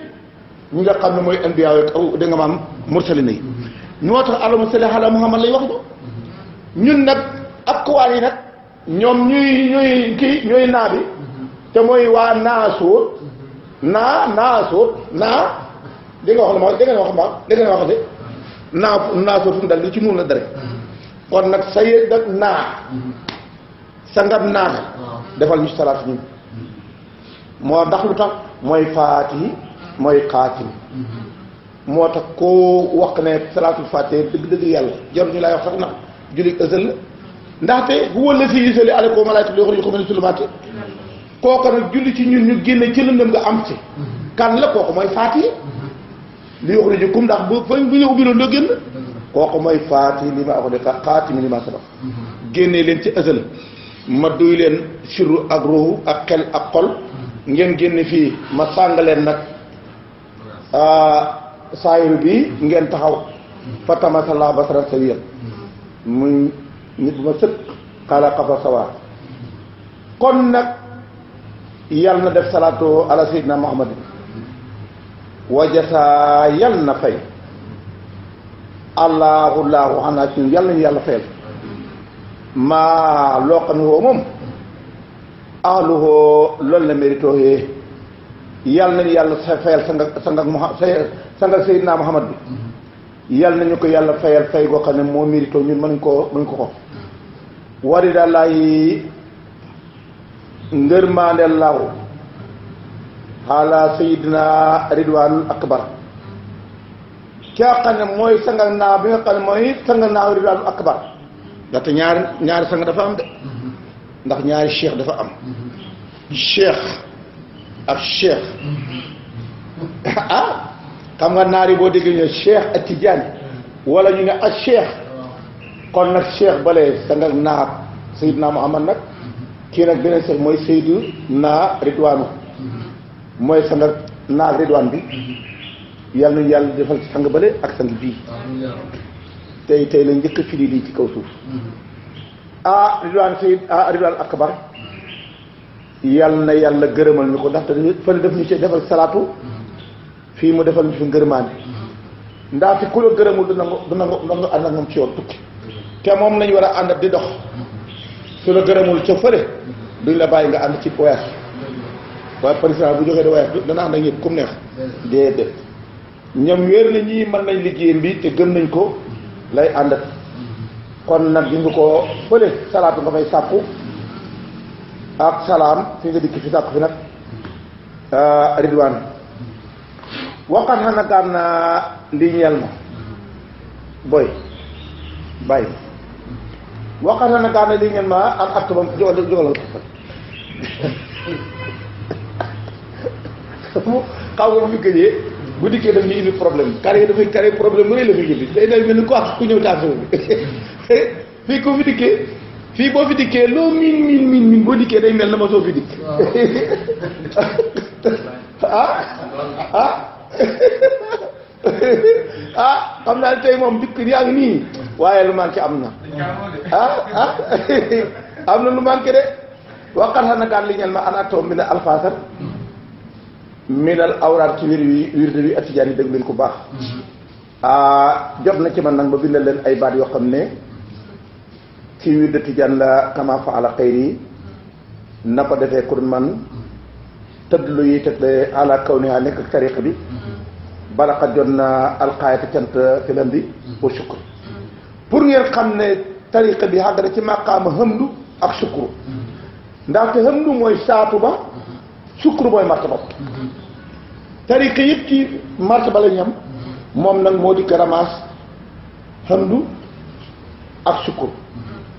Speaker 1: ñi nga xam ne mooy anbiya da nga maam mursalina yi ñoo tax allahumma salli ala muhammad lay wax do ñun nag ak kuwaar yi nag ñoom ñuy naa bi te mooy waa naasóot dégg nga wax de naasóotum dal li ci nun la dare kon nag sa yëg nag sa ngab defal ñu salaat ñun moo ndax lu tax mooy faatihi mooy xaatim moo tax koo wax ne salaatul faatihi dëgg-dëgg yàlla jarul ñu lay wax sax nag julli ësël la ndaxte huwa llazi yusalli alaykum wa malaa'ikatuhu yukhrijukum mina zulumaati kooku nag julli ci ñun ñu génne ci lëndëm nga am ci kan la kooku mooy faatihi li yukhrijukum ndax bu ñu ubbi loolu doo génn kooku mooy faatihi li ma wax de xaatimi li ma sabaq génnee leen ci ësël ma duy leen sirru ak ruuhu ak xel ak xol ngeen génn fii ma sàng leen nag saayiru bi ngeen taxaw fa tamasalla basaran sawiyan muy nit bu ma sëkk xaala xafa sawa kon nag yal na def salaatu ala sayyidina muhammadin wajasa yal na fay allahu xanaa ci ñun yal nañu yàlla fayal maa loo xam ne woo moom ahluhoo loolu la mérito yee yal nañu yàlla fayal sangak Seydina Muhammad bi yal nañu ko yàlla fayal fay goo xam ne moo mérito ñun mënuñ ko wari daal laay ngërmaande laaw xaala Seydina Ridwaanul Akbar ki nga xam ne mooy sangak naa bi nga xam ne mooy sangak naa Ridwaanul Akbar ndaxte ñaari sang dafa am de ndax ñaari cheikh dafa am cheikh ak cheikh xam nga naari boo déggee ñu ne cheikh ak Tidiane wala ñu ne ak cheikh kon nag cheikh balee sang ak naar Seydina Muhammad nag kii nag beneen cheikh mooy Seydina Ridwaanu mooy sang ak naar Ridwaan bi yàlla nañu yàlla defal sang bale ak sang bii tey la njëkk a firi lii ci kaw suuf Ridwaan akbar yal na yàlla gërëmal ñu ko ndaxte dañu fële def ñu ci defal salaatu fii mu defal ñu fi ngërmaande ndaxte ku la gërëmul du nangu ànd ak moom ci yoon tukki te moom lañu war a ànd di dox su la gërëmul ca fële duñ la bàyyi nga ànd ci voyage waaye président bu jógee de voyage dana ànd ak ñëpp comme neex déedéet ñoom wéer na ñii mën nañ liggéeyam bi te gëm nañ ko lay àndat kon nag gis nga ko fële salaatu nga fay sàkku ak salaam fi nga dikk fi sàkku fi nag Ridwaan waxat xa nagaan na li ñeel ma boy bàyyi waxata na gaana li ngeen ma am acte bam jogal xaw nga bu gëjee bu dikkee daf ñu indi problème carré dafay carré problème mu rëy la fi indi day day mel ni ko ak ku ñëw taas bi fii ko fi dikkee fii boo fi dikkee loo miin boo dikkee day mel na ma soo fi dikk xam naa ne tey moom dikk yaa ngi nii waaye lu manqué am na am na lu manqué de waxat xana gaan li ñeen ma an atoo mi ne alfaasar minal awraat ci wirde wi atijaan yi dégg leen ku baax jot na ci man nag ma bindal leen ay baat yoo xam ne ci wirde tijaan la kama faala xayri na ko defee kur man tëdd lu yi tëdd ala kaw ni nekk ak tariqa bi balaxat jot na alxaayata cant filam bi pour sukkur pour ngeen xam ne tariqa bi xàgg na ci maqaama hëmdu ak sukkuru ndaxte hëmdu mooy saatu ba sukkuru mooy martaba tariqa yëpp ci martaba la ñu am moom nag moo di ramaas hamdu ak sukkur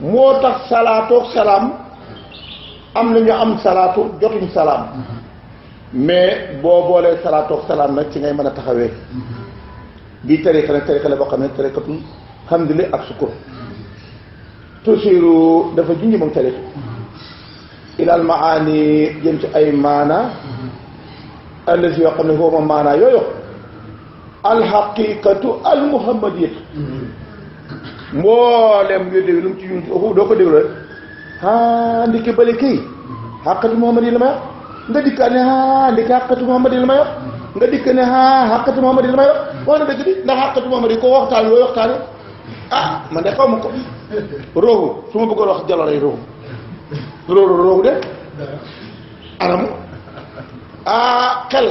Speaker 1: moo tax salaatoog salaam am na ñu am salaatu jotuñ salaam mais boo boolee salaatoog salaam nag ci ngay mën a taxawee bii tariqa nag tariqa la boo xam ne tariqatul hamduli ak sukkur toujours dafa junj moom tariqa ilal maani jëm ci ay maana allasi yoo xam ne foofu ma maanaa yooyu alxaqiqatu almuhammadiyatu mboolem yu déglu lu mu ci yun doo ko déglu rek ndiki bële kii xaqatu muhammad yi la ma yor nga dikka ne ndiki xaqatu muhammad yi la ma yor nga dikka ne xaqatu muhammad yi la ma yor wax na dëgg di ndax xaqatu muhammad yi ko waxtaan yooyu waxtaane man de xaw ma ko roogu su ma bëggoon wax jaloore yi roogu de anamu xel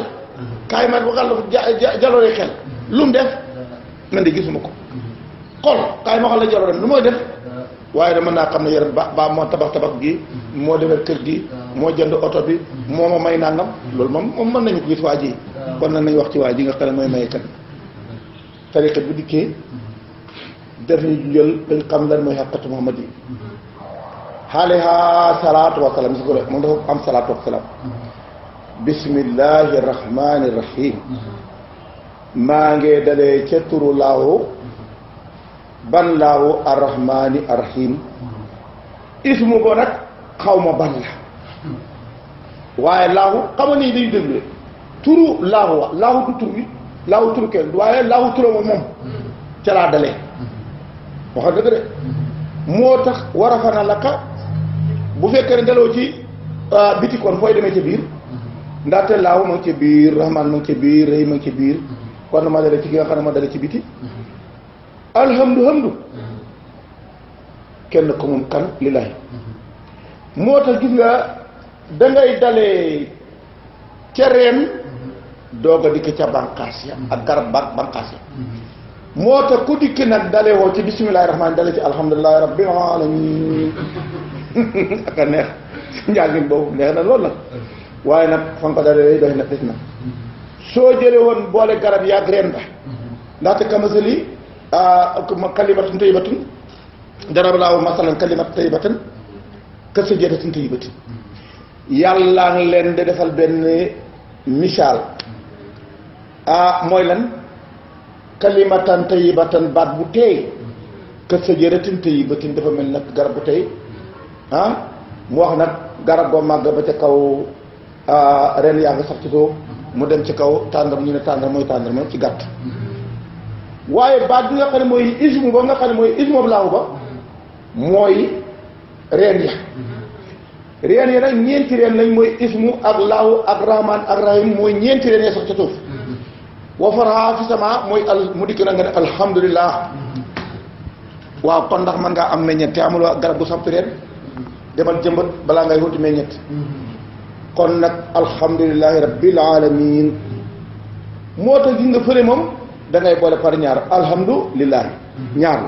Speaker 1: kaay ma waxal la jaloore xel lu mu def man de gisuma ko xol kaay ma waxal la jaloore lu mooy def waaye dama naa xam ne yaram ba moo tabax gi moo defar kër gi moo jënd oto bi moo ma may nangam loolu moom mën nañu ko gis waa ji kon nag nañ wax ci waa ji nga xam ne mooy maye kan tariqa bu dikkee def ñu jël dañ xam lan mooy xaqatu Muhammad yi xaaliha salaatu wa salaam si ko moom dafa am salaatu wa salaam bismillahi rahmani rahim maa ngi dalee ca turu laahu ban laahu arrahmani arrahim ismu ko nag xaw ma ban la waaye laahu xama nii dañu déglu turu laahu wa laahu du tur bi laahu turu kenn waaye laahu turu moom ca laa dalee waxa dëgg de moo tax war a fana lakka bu fekkee ne daloo ci biti kon fooy demee ca biir ndaxte laahu ma ngi ca biir rahman ma ngi ca biir rëy ma ngi ca biir kon ma dale ci ki nga xam ne ma dale ci biti alhamdu kenn ko moom kan lillahi moo tax gis nga dangay dalee ca reen doog a dikk ca bànqaas ya ak garab bànqaas ya moo tax ku dikk nag dalee woo ci bismillahi rahmaani dalee ci alhamdulillahi rabbil alamin ak a neex njàngin boobu neex na loolu nag waaye nag fa nga ko dalee doy na des na soo jële woon boole garab yaag reen ba ndaxte kamasali kalimatun tayyibatun daraba laahu masalan kalimatan tayyibatan ka sajaratin tayyibatin yàlla ngi leen di defal benn misaal mooy lan kalimatan tayyibatan baat bu teey ka sajaratin tayyibatin dafa mel nag garab bu teey mu wax nag garab boo màgg ba ca kaw ren yaa nga sax ci suuf mu dem ci kaw tàndar ñu ne tàndar mooy tàndar moom ci gàtt waaye baat bi nga xam ne mooy ismu ba nga xam ne mooy ismu laahu ba mooy reen ya reen ya nag ñeenti reen lañ mooy ismu ak laahu ak rahman ak rahim mooy ñeenti reen ya sax ca suuf wa faraha fi sama mooy mu dikk na nga ne alhamdulillah waaw kon ndax man ngaa am meññet te amul garab bu sampi reen demal jëmbat balaa ngay wuti meññet kon nag alhamdulillahi rabbil alamin moo tax gis nga fële moom da ngay boole par ñaar alhamdulillahi ñaar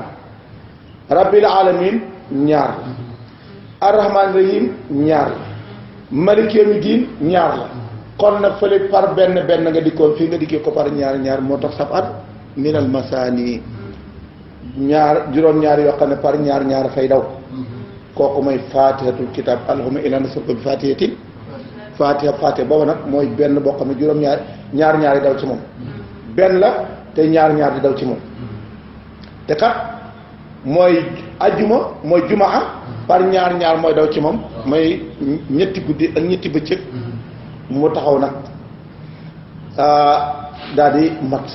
Speaker 1: la rabbil alamin ñaar la arrahman rahim ñaar la malik yawmi diin ñaar la kon nag fële par benn nga dikkoon fii nga dikkee ko par ñaar moo tax sabat minal masani ñaar juróom-ñaar yoo xam ne par ñaar fay daw kooku mooy fatihatul kitab allahumma inna nas'aluka bi fatihatin fatiha boobu nag mooy benn boo xam ne juróom-ñaar ñaar daw ci moom benn la te ñaar di daw ci moom te kat mooy ajjuma mooy jumaa par ñaar mooy daw ci moom mooy ñetti guddi ak ñetti bëccëg mu taxaw nag daal di mat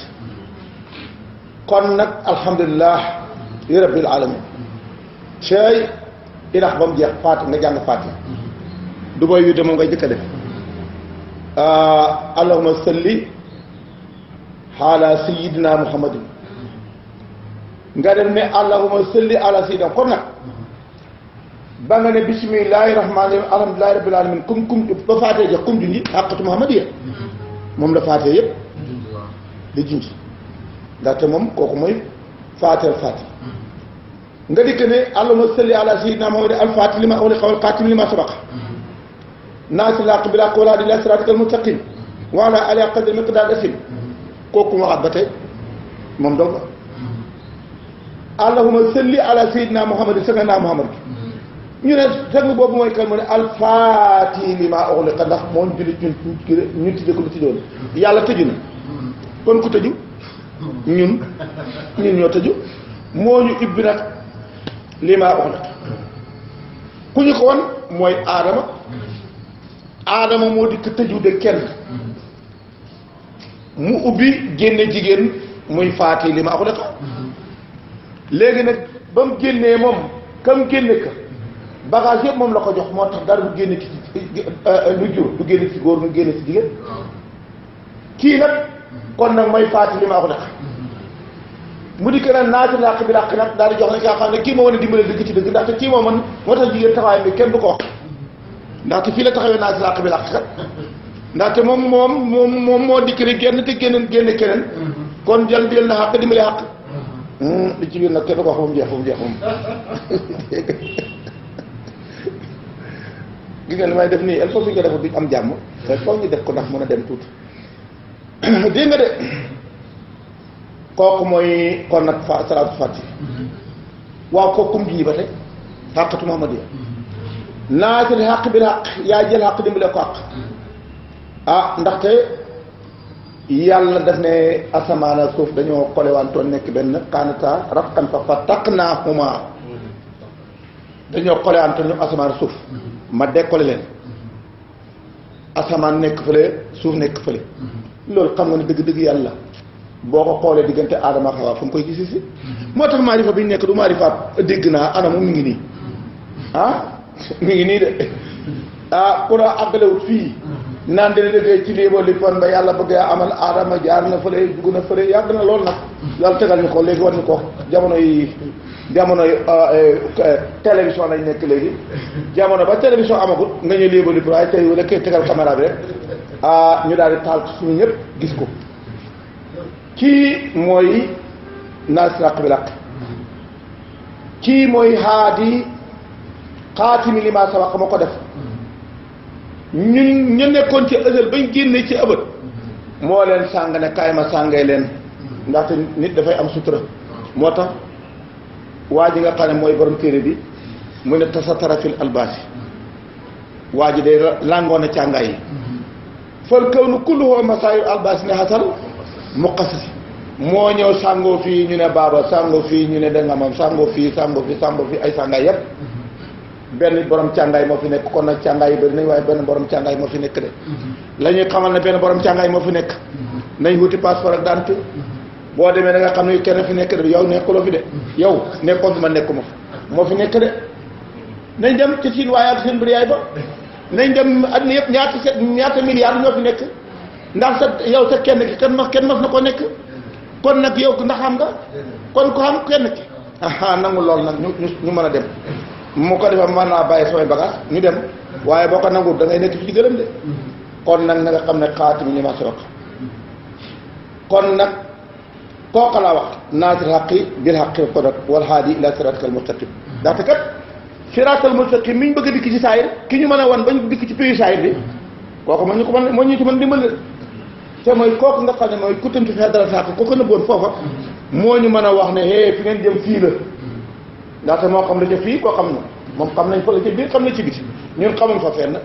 Speaker 1: kon nag alhamdulilah li rabbil alamin cey ilax ba mu jeex faati nga jàng faati du booy wi de moom ngay jëkk a def allahumma salli ala sayyidina muhammadin nga dem ne allahumma salli ala sayyidina kon nag ba nga ne bismillahi rahmaani rahim alhamdulillahi rabbil alamin kum ba faatee jox kum junji xàqatu muhammadiya moom la faatee yëpp di junji ndaxte moom kooku mooy faateel faati nga dikk ne allahumma salli ala sayyidina muhammadin al-faati lima ughliqa wal xaatimi lima sabaqa naasiril haqqi bil haqqi wal haadi ilaa siraatikal mustaqiim wa alaa aalihi qadri miqdaaril aziim kooku mu waxaat ba tey moom donc allahumma salli ala sayyidina muhammadin sayyidina muhammad ñu ne sang boobu mooy kan mu ne alfaati lima ughliqa ndax moom jullit ñun tëjee ko lu tëjoon yàlla tëju na kon ku tëju ñun ñoo tëju moo ñu ibbi nag lima ughliqa ku ñu ko won mooy aadama moo dikk tëju de kenn mu ubbi génne jigéen muy faati lima ughliqa léegi nag ba mu génnee moom kam génne ka bagage yëpp moom la ko jox moo tax dara du génne ci lu jur du génne ci góor mu génne ci jigéen kii nag kon nag mooy faati lima ughliqa mu di nag naasiril haqqi bil haqqi nag daal di jox nag yaa xam ne kii moo mën a dimbale dëgg ci dëgg ndaxte kii moo man moo tax jigéen taxawaay bi kenn du ko wax ndaxte fii la taxawee naasiril haqqi bil haqqi kat ndaxte moom moo dikk rek génn te génne keneen kon jël na xàq dimbale xàq li ci biir nag kenn du ko wax ba mu jeex moom gis nga li may def nii il faut que ñu def duñ am jàmm il faut ñu def ko ndax mën a dem tuuti dégg nga de kooku mooy kon nag salaatu fàtti waaw kooku kum ji ba tey xàqatu muhammadiya naasiril haqqi bil haqqi yaa jël xàq dimbale ko xàq ndaxte yàlla daf ne asamaan ak suuf dañoo xolewantoon nekk benn kaanata ratqan fa fattaqnaahumaa dañoo xolewantoon ñu asamaan ak suuf ma dekkole leen asamaan nekk fële suuf nekk fële loolu xam nga ne dëgg-dëgg yàlla boo ko xoolee diggante aadama ak Hawa fu mu koy gisi si moo tax maarifa bi ñu nekk du maarifaat dégg naa anamu mi ngi nii mi ngi nii de ku la àggalewut fii naan dana déggee ci lii ba li fon ba yàlla bëggee amal aadama jaar na fële dugg na fële yàgg na loolu nag yàlla tegal ñu ko léegi war ñu ko jamonoy télévision lañ nekk léegi jamono ba télévision amagut nga ñu lii ba li waaye tey wala kay tegal caméra bi rek ñu daal di taal suñu ñëpp gis ko kii mooy naasiril haqqi bil haqqi kii mooy haadi xaatimi limaa sabaqa moo ko def ñu nekkoon ci ësël bañ génne ci ëbët moo leen sàng ne kaay ma sàngee leen ndaxte nit dafay am sutura moo tax waa ji nga xam ne mooy borom téere bi mu ne tasatara fil albaasi waa ji day làngoon a càngaay yi fal kaw nu kulluhoo masaayu albaasi ne xasal muqassasi moo ñëw sàngoo fii ñu ne baaba sàngoo fii ñu ne dangamam sàngoo fii ay sàngaay yépp benn borom càngaay moo fi nekk kon nag càngaay yu bëri nañ waaye benn borom càngaay moo fi nekk de la ñuy xamal ne benn borom càngaay moo fi nekk nañ wuti passeport ak daan boo demee da nga xam ne kenn fi nekk de yow nekkuloo fi de yow nekkoon fi ma nekkuma moo fi nekk de nañ dem ci siin waaye ak seen bëri yaay ba nañ dem àddina yëpp ñaata milliards ñoo fi nekk ndax sa yow sa kenn ki kenn mas na ko nekk kon nag yow ndax xam nga kon ko xam kenn ki nangu lool nag ñu mën a dem mu ko defee mën naa bàyyi samay bagage ñu dem waaye boo ko nanguwul da ngay nekk fi ci gërëm de kon nag na nga xam ne xaatimi li ma sabaq kon nag kooka laa wax naasiril haqqi bil haqqi wal haadi ila siraatikal mustaqim ndaxte kat siraatal mustaqim mi ñu bëgg a dikk ci saayir ki ñu mën a wan bañ dikk ci pays saayir bi kooku moo ñu ko mën moo ñu ci mën dimbali te mooy kooku nga xam ne mooy kuttantu fee dara saako kooku nëbboon foofa moo ñu mën a wax ne fi ngeen jëm fii la ndaxte moo xam la ca fii koo xam na moom xam nañ fa la ci biir xam na ci biti ñun xamuñ fa fenn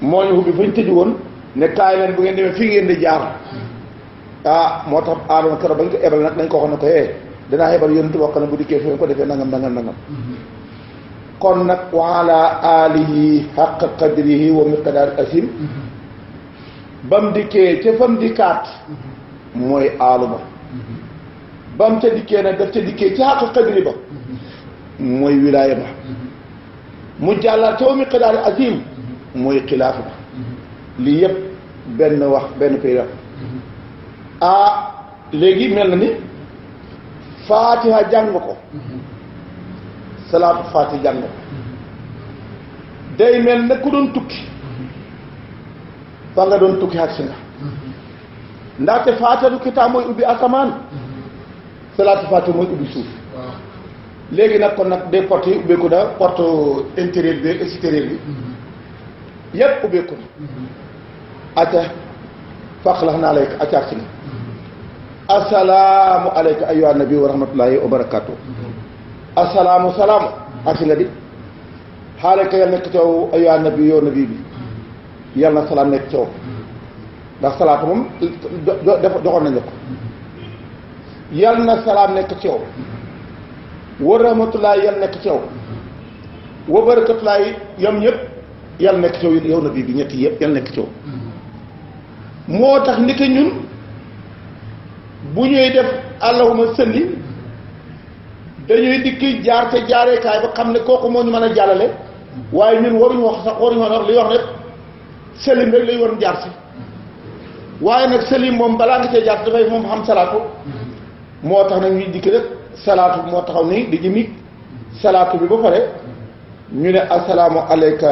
Speaker 1: moo ñu ubbi fañ tëju woon ne kaay leen bu ngeen demee fii ngeen di jaar moo tax Aadama keroog bañ ko ebal nag dañ ko wax ne ko danaa yebal yonent boo xam ne bu dikkee fi nga ko defee nangam kon nag wa ala alihi haqqa qadrihi wa miqdaar asim bam dikkee ca fam dikkaat mooy aaluma bam ca dikkee nag daf ca dikkee ci haqqa qadri ba mooy wilaaya ba mu jàllaat ca wa miqdaar asim mooy xilaafa ba lii yëpp benn wax benn période léegi mel na ni faatiha jàng ko salaatu faatiha jàng ko day mel na ku doon tukki fa nga doon tukki ak si nga ndaxte faatiha kitaab mooy ubbi asamaan salaatu faatiha mooy ubbi suuf léegi nag kon nag des portes yi ubbeeku na porte intérieur bi extérieur bi yépp ubbeeku na acca faqlax naa lay acca ak si nga assalaamu aleyka ayyuhan nabi wa rahmatullahi wa barakatuh assalaamu salaamu ak si nga di xaaleyka yal nekk caw ayyuhan nabi yow nabi bi yal na salaam nekk caw ndax salaatu moom joxoon nañ la ko yal na salaam nekk caw wa rahmatullahi yal nekk caw wa barakatullahi yam ñëpp yal nekk caw yow nabi bi ñetti yëpp yal nekk caw moo tax ni ko ñun bu ñuy def allahuma salli dañuy dikki jaar te jaareekaay ba xam ne kooku moo ñu mën a jàllale waaye ñun waruñu wax sax waruñu wax li wax rek sëlim rek lañu waroon jaar si waaye nag sëlim moom balaa nga cee jaar dafay moom xam salaatu moo tax nag ñuy dikki rek salaatu moo taxaw nii di jëmi salaatu bi ba pare ñu ne assalaamu alayka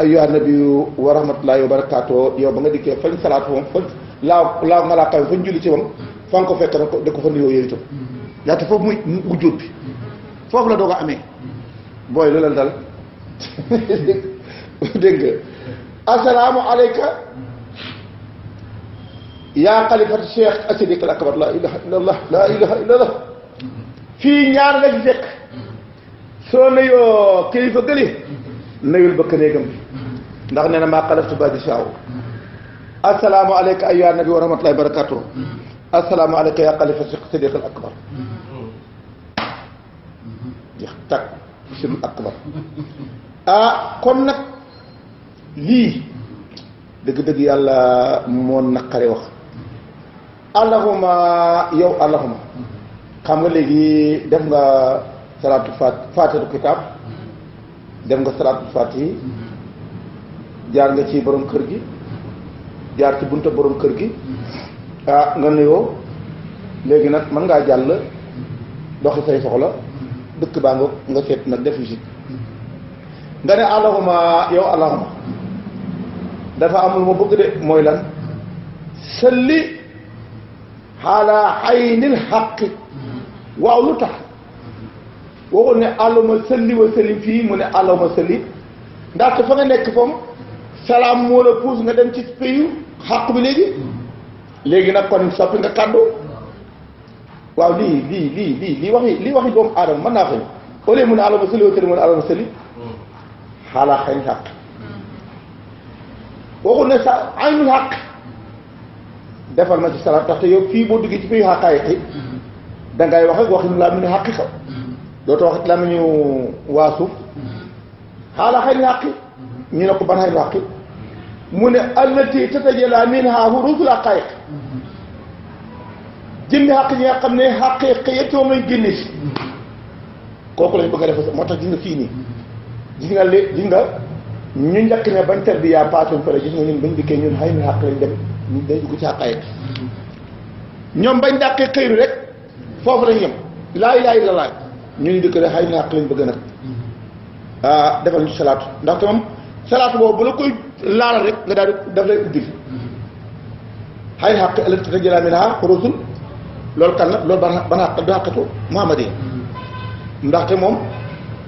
Speaker 1: ayyuhan nabiyyu wa rahmatullahi wa barakatuh yow ba nga dikkee fañ salaatu moom fa laaw nga laa kawe fañ julli ci moom fa nga ko fekk na ko da ko fa nuyoo yooyu itam yaate foofu muy wujjóot bi foofu la doog a amee booy lu leen dal dégg nga assalaamu alayka yaa xalifatu cheikh asidik al akbar la ilaha illallah la ilaha illallah fii ñaar nga ci fekk soo nuyoo kilifa gëli nuyul bëkk néegam bi ndax nee na maa xalaftu badi shaaw assalaamu alayka ayyuhan nabi wa rahmatullahi wa barakatuh assalaamu alayka yaa xalifatu cheikh asidik al akbar jeex tag sidul akbar kon nag lii dëgg-dëgg yàlla moo naqare wax allahuma yow allahuma xam nga léegi def nga salaatu faatihatul kitaab def nga salaatul faatihi jaar nga ci borom kër gi jaar ci bunta borom kër gi nga nuyoo léegi nag mën ngaa jàll doxi say soxla dëkk baa nga seet nag def visite nga ne allahuma yow allahuma dafa am lu ma bëgg de mooy lan salli ala aynil xaqi waaw lu tax waxul ne allahuma salli wa sallim fii mu ne allahuma salli ndaxte fa nga nekk foofu salaam moo la puus nga dem ci payu xaq bi léegi nag kon soppi nga kàddu waaw lii waxi doomu aadama mën naa ko au lieu mu ne allahuma salli wa sallim mu ne allahuma salli ala aynil xaq waxul ne sa aynul xaq defal ma ci salaat tax te yow fii boo duggee ci payu xaqaayiqi dangay wax ak waxin laa mu ne xaqiqa dootoo wax la ñu waa suuf xaala xayri xaqi ñu ne ko ban xayri xaqi mu ne allati tatajalla minha huruuful haqaa'iq jëmmi xaq ñi nga xam ne xaqiiqa ya ci moom lañ génne si kooku lañ bëgg a def moo tax gis nga fii nii gis nga ñu njëkk ne bañ tarbiya paasum fële gis nga ñun bañ dikkee ñun xayri xaq lañ dem ñu day dugg ci xaqaa'iq ñoom bañ dàqee xëyru rek foofu lañ yem laa ilaaha illallaah ñu ni dëkk rek xay na àq lañ bëgg nag defal ñu salaatu ndaxte moom salaatu boobu bu la koy laalal rek nga daal di daf lay ubbil xay xaq ëllëg te jëlaa mi naa rusul loolu kan la loolu ban xaq du xaqatu Muhammad yi ndaxte moom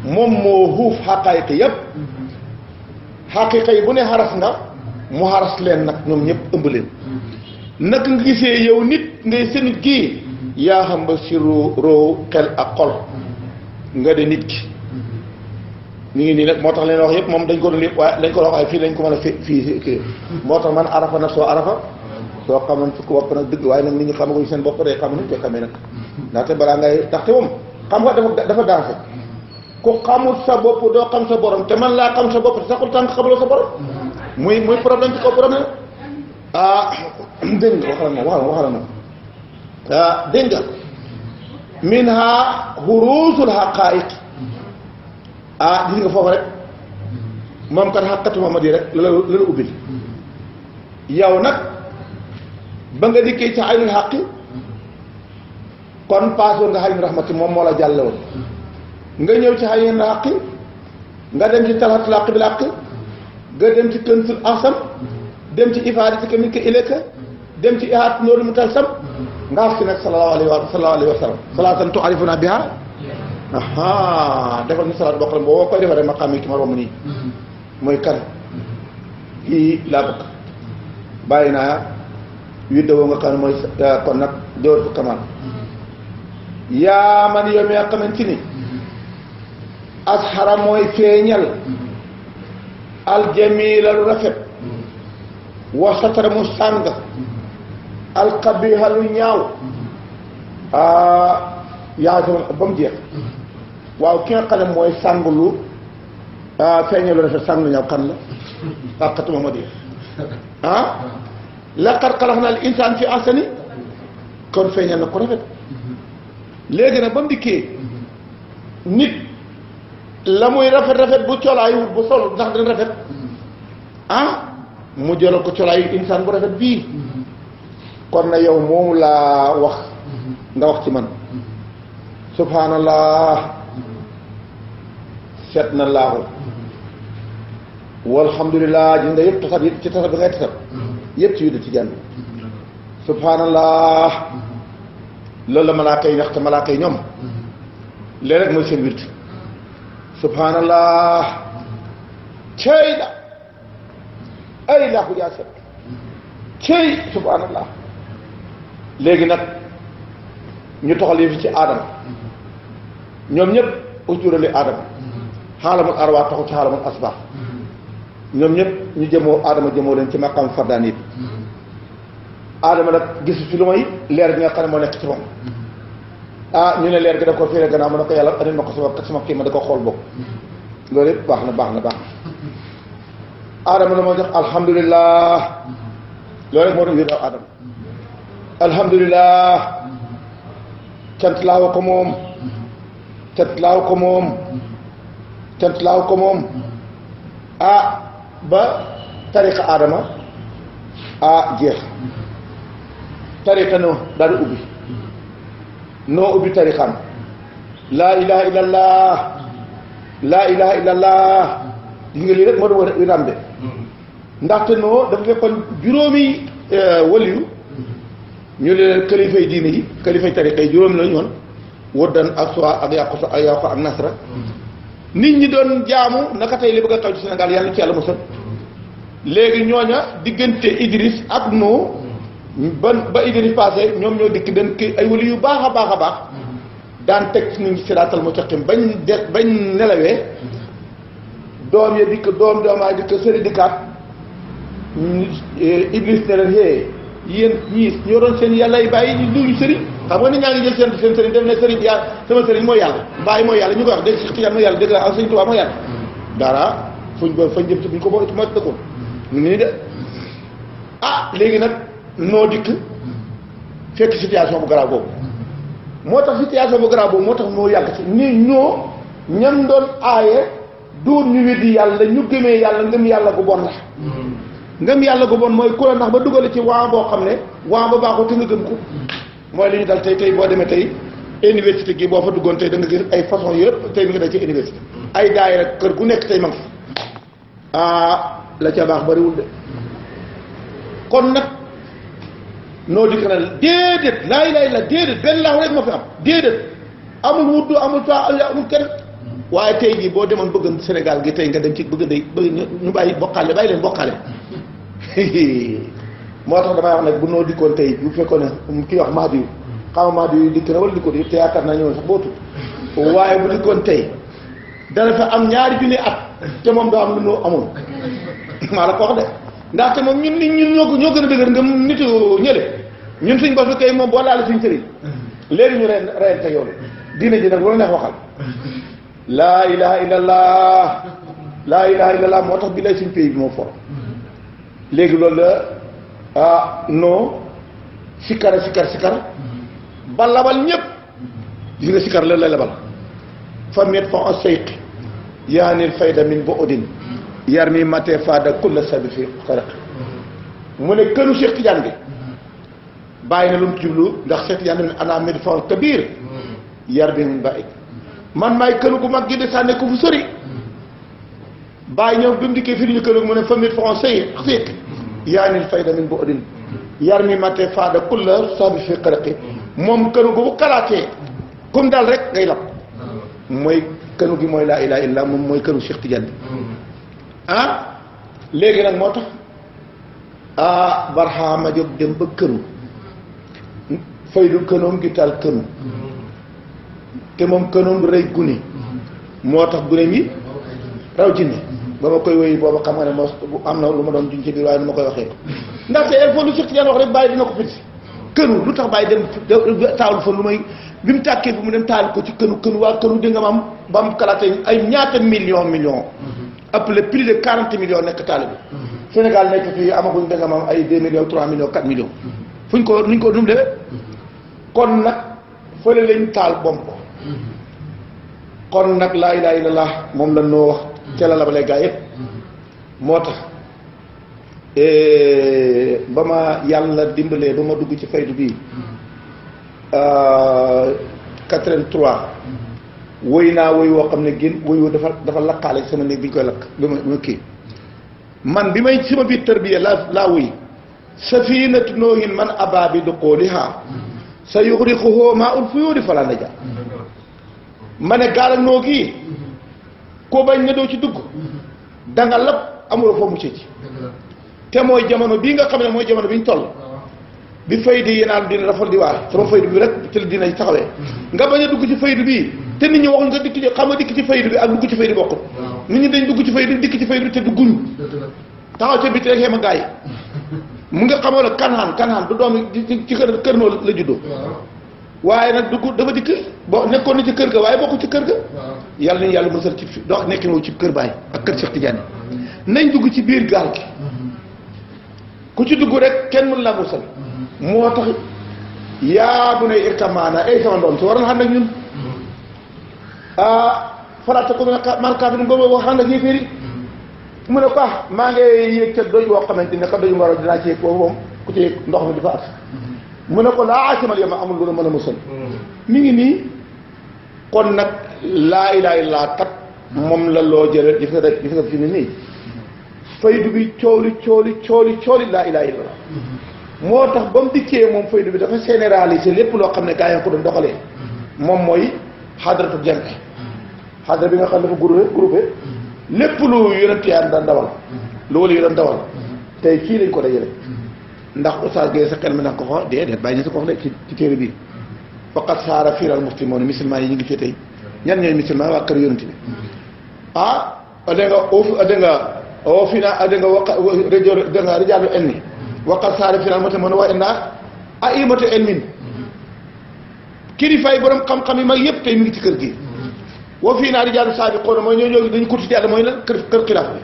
Speaker 1: moo xuuf xaqaayiq yëpp xaqiiqa yi bu ne xaras nga mu xaras leen nag ñoom ñëpp ëmb leen naka nga gisee yow nit ngay seen gii yaa xam ba si roo xel ak xol nga de nit ki ñu ngi nii nag moo tax leen wax yëpp moom dañ ko doon lépp waaye dañ ko wax waaye fii lañ ko mën a fii kii moo tax man arafa nag soo arafa soo xamoon fukk bopp nag dëgg waaye nag nit ñi xamaguñ seen bopp day xam nañ koy xamee nag ndaxte balaa ngay ndaxte moom xam nga dafa dansé ku xamul sa bopp doo xam sa borom te man laa xam sa bopp te saxul tànk xamuloo sa borom muy problème ci kaw problème dégg nga waxal moom dégg nga minha hurusul haqaiq gis nga foofu rek moom kat xaqatu Muhammad yi rek la ubbil yow nag ba nga dikkee ci aynul xaqi kon paasoon nga aynul rahmati moom moo la jàlle woon nga ñëw ci aynul xaqi nga dem ci talatul xaq bil xaq nga dem ci këntul asam dem ci ifaadi ci kamin ka ileka dem ci ihaat nooru mu tal sam nga xam si nag sallallahu alayhi wa sallam salaatan tu'arifuna biha defal ñu salaat boo xam ne boo koy defee rek ma xam ki ma romb nii mooy kan kii laa bëgg bàyyi naa widde woo nga xam ne mooy kon nag dóor fu kamal yaa man yow mi nga xamante ni asxara mooy feeñal aljamila lu rafet wa satara mu sàng alqabiha lu ñaaw yaa sama ba mu jeex waaw ki nga xam ne mooy sàng lu feeñal lu rafet sàng lu ñaaw kan la xaqatu Muhammad yi laqad xalaqna al insaan fi ahsani kon feeñal na ko rafet léegi nag ba mu dikkee nit la muy rafet bu colaayu bu sol ndax dina rafet mu jëlal ko colaayu insaan bu rafet bii kon na yow moomu laa wax nga wax ci man subhanallah seet na laahu walhamdulillah gis nga yëpp tasab yëpp ci tasab bi ngay tasab yëpp ci widdu ci jànn subhanallah loolu la malaaka yi wax te malaaka yi ñoom léegi rek mooy seen wird subhanallah cey da ay laa ko jaa set cey subhanallah léegi nag ñu toxal yi fi ci aadama ñoom ñëpp ujurali aadama xaalamul arwaa taxu ci xaalamul asbaax ñoom ñëpp ñu jëmoo aadama jëmoo leen ci maqam fardaan yi aadama nag gisu ci lu may leer gi nga xam ne moo nekk ci moom ñu ne leer gi da ko féere gannaaw ma ne ko yàlla andil ma ko sama kii ma da ko xool boobu loolu yëpp baax na aadama la moo jox alhamdulillah loolu rek moo doon wér aw aadama alhamdulillah cant laaw ko moom ba tariqa aadama jeex tariqa noo daal di ubbi noo ubbi tariqam laa ilaha illallah gis nga lii rek moo doon wiram de ndaxte noo dafa fekkoon juróomi waliyu ñu leen kalifay diine yi kalifay tariqa yi juróomi lañu woon woddan ak soa ak yàqu ak nasra nit ñi doon jaamu naka tey li bëgg a xew ci Sénégal yàlla ci yàlla mosal léegi ñooña diggante Idriss ak noo ba Idriss passé ñoom ñoo dikk den ki ay wali yu baax a baax daan teg ci ñu siraatal mustaqim bañ nelawee doom ya dikk doomaay dikk sëri dikkaat Idriss ne leen hee yéen ñii ñoo doon seen yàlla yi bàyyi ñu duñu sëriñ xam nga nit ñaa ngi jël seen sëriñ def ne sëriñ yaa sama sëriñ mooy yàlla bàyyi mooy yàlla ñu koy wax dégg si xiyaan mooy yàlla dégg ak sëriñ Tuubaa mooy yàlla dara fañ jëm ci buñ ko moo dëkkoon ñu ngi nii de léegi nag noo dikk fekk situation bu garaaw boobu moo tax situation bu garaaw boobu moo tax noo yàgg ci ni ñoo ñam doon aaye doon ñu weddi yàlla ñu gëmee yàlla ngëm yàlla gu bon la ngëm yàlla gu bon mooy ku la ndax ba dugale ci waa boo xam ne waa ba baaxul te nga gëm ko mooy li ñu dal tey boo demee tey université gi boo fa duggoon tey da nga gis ay façon yëpp tey mi ngi dal ci université ay daay rek kër gu nekk tey ma ngi la ca baax bariwul de kon nag noo dikk na déedéet laay la déedéet benn laaw rek ma fi am déedéet amul wuddu amul fa amul kenn waaye tey jii boo demoon bëgg Sénégal gi tey nga dem ci bëgg ñu bàyyi bokkaale bàyyi leen bokkaale moo tax damay wax nag bu noo dikkoon tey bu fekkoon ne kii wax Mahdi yu xam nga Mahdi yu dikk na wala dikkoon yëpp te yaakaar naa ñëwoon sax bootu waaye bu dikkoon tey dana fa am ñaari junni at te moom doo am lu nu amul maa la ko wax de ndaxte moom ñun ñoo gën a dëgër nga nitu ñële ñun suñ bopp kay moom boo laale suñ sëriñ léegi ñu reyante yoon diine ji nag lu la neex waxal laa ilaha illallah laa ilaha illallah moo tax bi lay suñ pays bi moo for léegi loolu la non sikkara ba labal ñëpp gis nga sikkar la lay labal fa met fa o seyqi yaanil fayda min bo odin yar mi mate fada kulla sabi fi xaraq mu ne kënu Cheikh Tidiane bi bàyyi na lu mu jublu ndax Cheikh Tidiane ne ana med fa kabir yar bi min ba ik man maay kënu gu mag gi de sànne ko fu sori bàyyi ñëw bi mu dikkee fii ñu kënu mu ne fa met fa o seyqi yaanil fayda min bo odin yar mi mate fada kulla sabi fi xaraqi moom kënu gu bu kalaatee comme daal rek ngay lab mooy kënu gi mooy laa ilaha illa moom mooy kënu Cheikh Tidiane bi léegi nag moo tax Barhama jóg dem ba kënu faydu kënoom gi taal kënu te moom kënoom rëy gune moo tax gune mi raw jinne ba ma koy wéy booba xam nga ne moo am na lu ma doon juñ ci biir waaye nu ma koy waxee ndaxte il faut lu Cheikh Tidiane wax rek bàyyi dina ko fitsi kënu lu tax bàyyi dem taawul fa lu may bi mu tàkkee bi mu dem taal ko ci kënu waa kënu di nga ma am ba mu kalaatee ay ñaata million appelé plus de 40 millions nekk taalibe bi Sénégal nekk fii amaguñ da nga ma am ay 2 millions 3 millions 4 millions fuñ ko nuñ ko num defee kon nag fële lañ taal bomb ko kon nag laa ilaaha illallaah moom la noo wax ca la labalee gaa yëpp moo tax ba ma yàlla dimbalee ba ma dugg ci faydu bii 83 woy naa woy woo xam ne génn woy woo dafa lakkaale sama néeg bi ñu koy lakk bi ma kii man bi may sama biir tërbiya laa woy safiinatu noohin man abaabi duxoolihaa sa yuxriquhu maa'ul fuyuudi falaa najaa ma ne gaal ak noo gii koo bañ ne doo ci dugg danga lab amuloo foo muccee ci te mooy jamono bii nga xam ne mooy jamono bi ñu toll bi faydu yi naan dina rafal di waar sama faydu bi rek ci la dina taxawee nga bañ a dugg ci faydu bii te nit ñi waxuñ nga dikk ci xam nga dikk ci faydu bi ak dugg ci faydu bokkut nit ñi dañ dugg ci faydu dikk ci faydu bi te dugguñu taxaw ca biti rek xeema gaa yi mu nga xamoo la kanaan du doom ci kër noo la juddoo waaye nag dugg dafa dikk bo nekkoon na ci kër ga waaye bokku ci kër ga yàlla nañu yàlla mësal ci do nekkin woo ci kër baay ak kër Cheikh Tidiane nañ dugg ci biir gaal gi ku ci dugg rek kenn mën la musal moo tax yaa bu ne irkamaana ay sama doom si war na xam nag ñun farata ko man kaa bi nga wax xam nag yéeféeri mu ne ko maa ngi yéeg ca doj woo xamante ne ka doju mbaro dinaa ci yéeg foofu moom ku ci yéeg ndox mi di fa at mu ne ko laa asimal yow ma amul lu la mën a musal mi ngi nii kon nag laa ilaaha illallaah kat moom la loo jëlee gis nga fi ne nii faydu bi cooli laa ilaaha illallaah moo tax ba mu dikkee moom faydu bi dafa généraliser lépp loo xam ne gaa yi ko doon doxalee moom mooy xadratu jànq xadra bi nga xam ne dafa groupé lépp lu yonent yaan daan dawal lu wala yu daan dawal tey fii lañ ko dajale ndax oustaz Gueye sa xel mi nag ko xoo déedéet bàyyi ñu sa ko wax de ci téere bii faqat saara fiiral muslimoon musulman yi ñu ngi fii tey ñan ñooy musulman waa kër yonent bi o fina da nga nga rijaalu elmi waqat saara fiiral muslimoon wa inna aimatu elmin kilifaay borom xam-xam yi mag yëpp tey mi ngi ci kër gi wa fii naa rijaalu saabiquuna mooy ñoo dañu kurti yàlla mooy lan kër xilaaf bi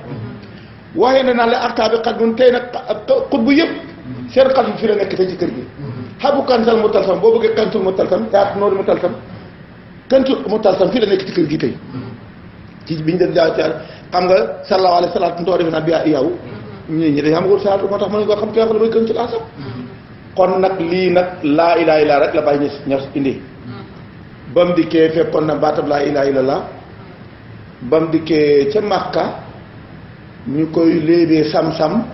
Speaker 1: waxee na naan la artaabi xat mun tey nag xut bu yëpp seen xat bi fi la nekk tey ci kër gi xabu kansal mu talsam boo bëggee kansul mu talsam yaat noori mu talsam kansul mu talsam fii la nekk ci kër gi tey ci biñu dem jaaw ci xam nga sallallahu alayhi wa sallam ntoo defe naa bi yow ñi dañ xamagul salaatu moo tax mën nga xam ki nga xam ne mooy kansul asam kon nag lii nag laa ilaaha illa rek la bàyyi ñas indi ba mu dikkee fekkoon na baatab laa ilaaha illallaah ba mu dikkee ca Makka ñu koy léebee sam-sam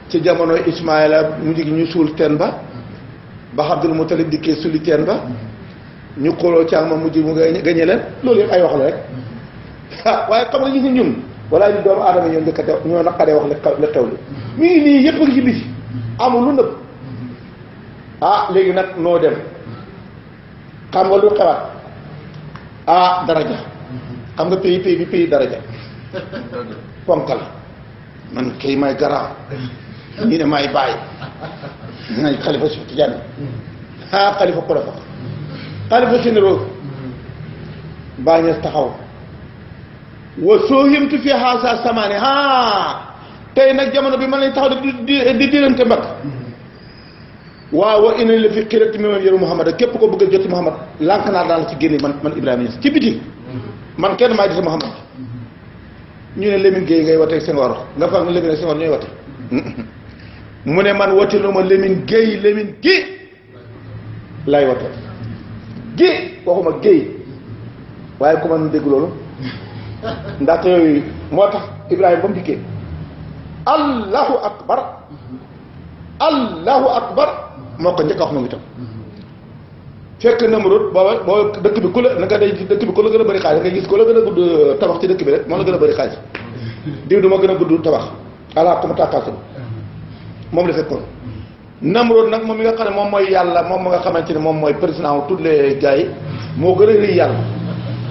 Speaker 1: ci jamono Ismaayla mu jigi ñu suul teen ba Abdul Mutalib dikkee suli teen ba ñu xoloo caag ma mujj mu gañe leen loolu yëpp ay wax la rek waaye xam nga ñu ñun walla ñu doomu aadama ñoo njëkk a teew ñoo naqaree wax la xew li mi ngi nii yëpp a ngi ci biti amul lu nëbb léegi nag noo dem xam nga lu xewaat daraja xam nga pays bi pays daraja ponkal man kay may garaaw ñi ne may bàyyi nañ xalifa si Tijaan xalifa ko dafa xalifa généraux bàñes taxaw wa soo himtu fi xaasa samaani tey nag jamono bi mën nañ taxaw di dirante mbagg waaw wa ina la fi xirati mi man yëru Muhammad képp ko bëgg a jot Muhammad lànk naa daal ci génne man Ibrahima Niass ci biti man kenn maay di sa Muhammad ñu ne Lamine Gueye ngay wote Senghor nga fag na Lamine ak Senghor ñooy wote mu ne man wote lu ma Lamine Gueye gi lay wote gi waxuma Gueye waaye ku man dégg loolu ndaxte yooyu moo tax Ibrahima ba mu dikkee allahu akbar moo ko njëkk a wax moom itam fekk Namrud booba dëkk bi ku la na nga day dëkk bi ku la gën a bëri xaalis nga gis ku la gën a gudd tabax ci dëkk bi rek moo la gën a bëri xaalis diw du ma gën a gudd tabax ala ko ma tàkkaasul moom la fekkoon Namrud nag moom mi nga xam ne moom mooy yàlla moom ma nga xamante ne moom mooy président wu tous les gars yi moo gën a rëy yàlla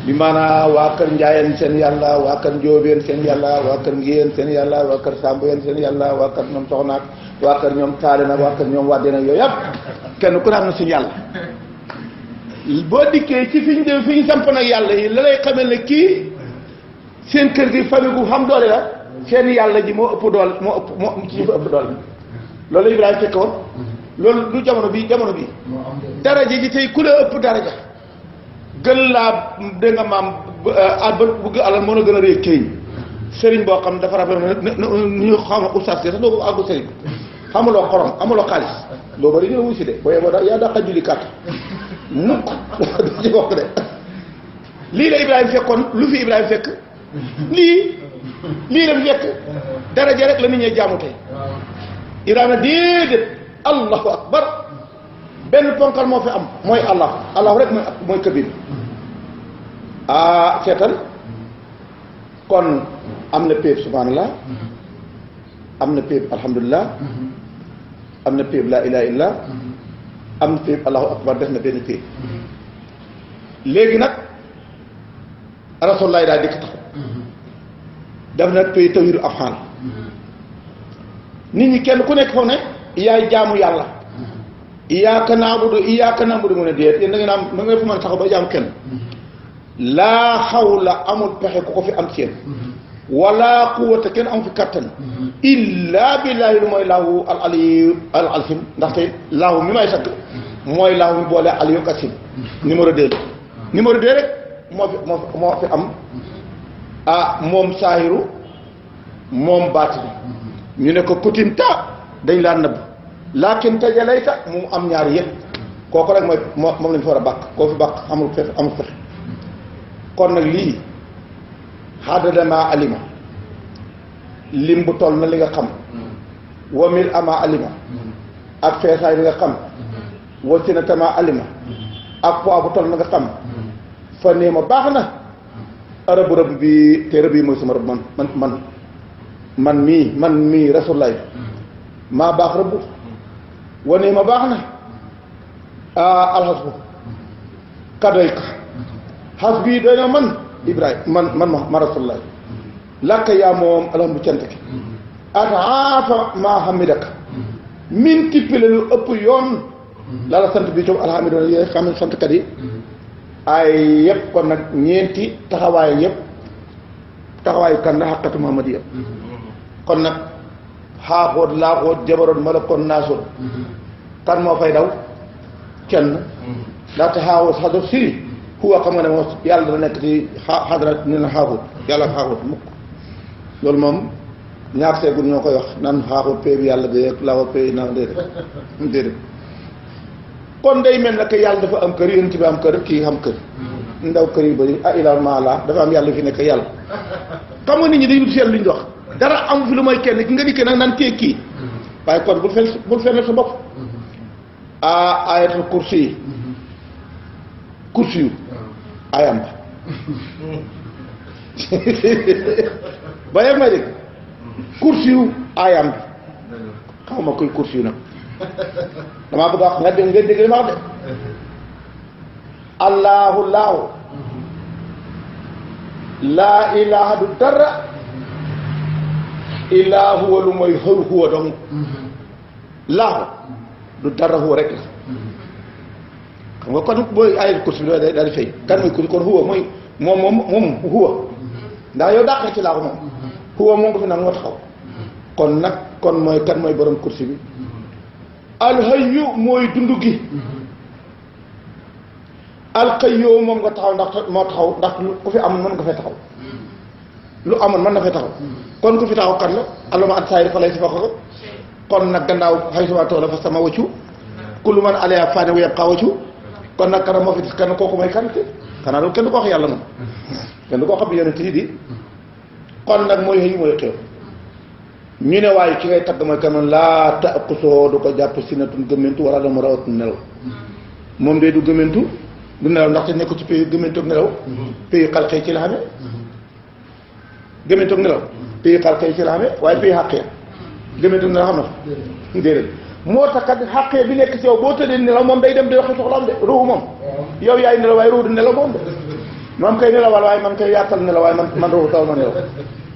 Speaker 1: bi maanaam waa kër Njaayeen seen yàlla waa kër Njóobeen seen yàlla waa kër Ngiyeen seen yàlla waa kër Sambuyeen seen yàlla waa kër ñoom Soxnaak waa kër ñoom Taale nag waa kër ñoom Wadde nag yooyu yëpp kenn ku ne am na suñu yàlla boo dikkee ci fi ñu samp nag yàlla yi la lay xamee ne kii seen kër gi famille gu xam doole la seen yàlla ji moo ëpp doole moo ci fa ëpp doole loolu Ibrahima fekk woon loolu du jamono bi daraja ji tey ku la ëpp daraja gën laa dégg nga maam bëgg alal mën a gën a réy këriñ sëriñ boo xam dafa rafet ñu xam oustaz sax doo ko àggu sëriñ xamuloo xorom amuloo xaalis boo bari ñoo wusi de booy boo yaa daa xaj julli kàtt mukk ci bokk de lii la Ibrahima fekkoon lu fi Ibrahima fekk lii la fi fekk daraja rek la nit ñee jaamu tey Ibrahima déedéet allahu akbar benn ponkal moo fi am mooy allah rek mooy kabir seetal kon am na péeb subhanallah am na péeb alhamdulillah am na péeb laa ilaha illa am na péeb allahu akbar def na benn péeb léegi nag rasulullah daal dikk taxaw def na péeb tawiru afxaal nit ñi kenn ku nekk foog ne yaay jaamu yàlla iyyaka na'budu mu ne déet yéen da ngeen am da ngeen fa mën a taxaw ba jaam kenn laa xawla amul pexe ku ko fi am ci yéen wala quwwata kenn am fi kattan illa billahi lu mooy laahu al aliyu al asim ndaxte laahu mi may sakk mooy laahu mi boole aliyu ak asim numéro 2 rek moo fi am moom saahiru moom baatini ñu ne ko kutinta dañ laa nëbb laakin tajalayta mu am ñaari yëpp kooku rek mooy moom lañ fa war a bàkk koo fi bàkk amul fexe kon nag lii xaadadama alima lim bu toll na li nga xam wamil ama alima ak feesaay li nga xam wacina tama alima ak poids bu toll na nga xam fa nee ma baax na rëbb bi te rëbb yi mooy sama rëbb man mii rasulaay maa baax rëbb wane ma baax na alxasbu kadoy ka xas bii doy na man Ibrahima man ma rasulullah lakka yaa moom alhamdu cant ki ataafa maa hamidaka min tippale lu ëpp yoon lala sant bi coow alhamdulilah yooyu xam ne santkat yi ay yëpp kon nag ñeenti taxawaay yëpp taxawaayu kan la xaqatu Muhammad yëpp kon nag xaaxoot laaxoot jabaroot malakoon naasoot kan moo fay daw kenn ndaxte xaaxoot xadof siri xuwa xam nga ne moom yàlla dana nekk ci xadrat ni na xaaxoot yàlla xaaxoot mukk loolu moom ñaar seegul ñoo koy wax nan xaaxoot pay bi yàlla bi laaxoot pay na déedéet kon day mel na que yàlla dafa am kër yéen ci bi am kër kii xam kër ndaw kër yu bëri ilal maala dafa am yàlla fi nekk yàlla xam nga nit ñi dañu seet lu ñu wax dara am fi lu mooy kenn ki nga dikkee nag naan téye kii waaye kon bul fenn sa bopp ayatul kursi yu ayam ba yeg may dégg kursi yu ayam bi xaw ma koy kursi yu nag damaa bëgg a wax nga dégg li ma wax de allahu laa ilaha du dara illaa huwa lu mooy xëw huwa dong laahu du dara huwa rek la xam nga kon booy ayat kursi bi daal di fay kan mooy kursi kon huwa mooy moom huwa ndax yow dàq na ci laahu moom huwa moom nga fi nag moo taxaw kon nag kon mooy kan mooy borom kursi bi alhayyu mooy dundu gi alqayyum moom nga taxaw ndax moo taxaw ndax ku fi am mën nga fay taxaw lu amoon mën na fay taxaw kon ku fi taxaw kan la allama at saayir fa lay si fa ko kon nag gannaaw xay suba toog la fa sama waccu kullu man alayha faan wa yabqa waccu kon nag kanam moo fi kan kooku mooy kan xanaa loolu kenn du ko wax yàlla moom kenn du ko xam ne yonent yi di kon nag mooy xëy mooy xew ñu ne waaye ki ngay tagg mooy kan laa taqusoo du ko jàpp sinatun gëmmentu wala dama rawat nelaw moom de du gëmmentu du nelaw ndaxte nekku ci pays gëmmentu ak nelaw pays xalqee ci la xamee gëmmentu ak nelaw pays xalqee ci la xamee waaye pays xàqee gëmmentu ak nelaw xam na fa déedéet moo tax kat xàqee bi nekk ci yow boo tëddee nelaw moom day dem di waxi soxlaam de ruuxu moom yow yaay nelaw waaye ruuxu du nelaw moom de moom koy nelawal waaye man koy yaatal nelaw waaye man ruuxu taw ma nelaw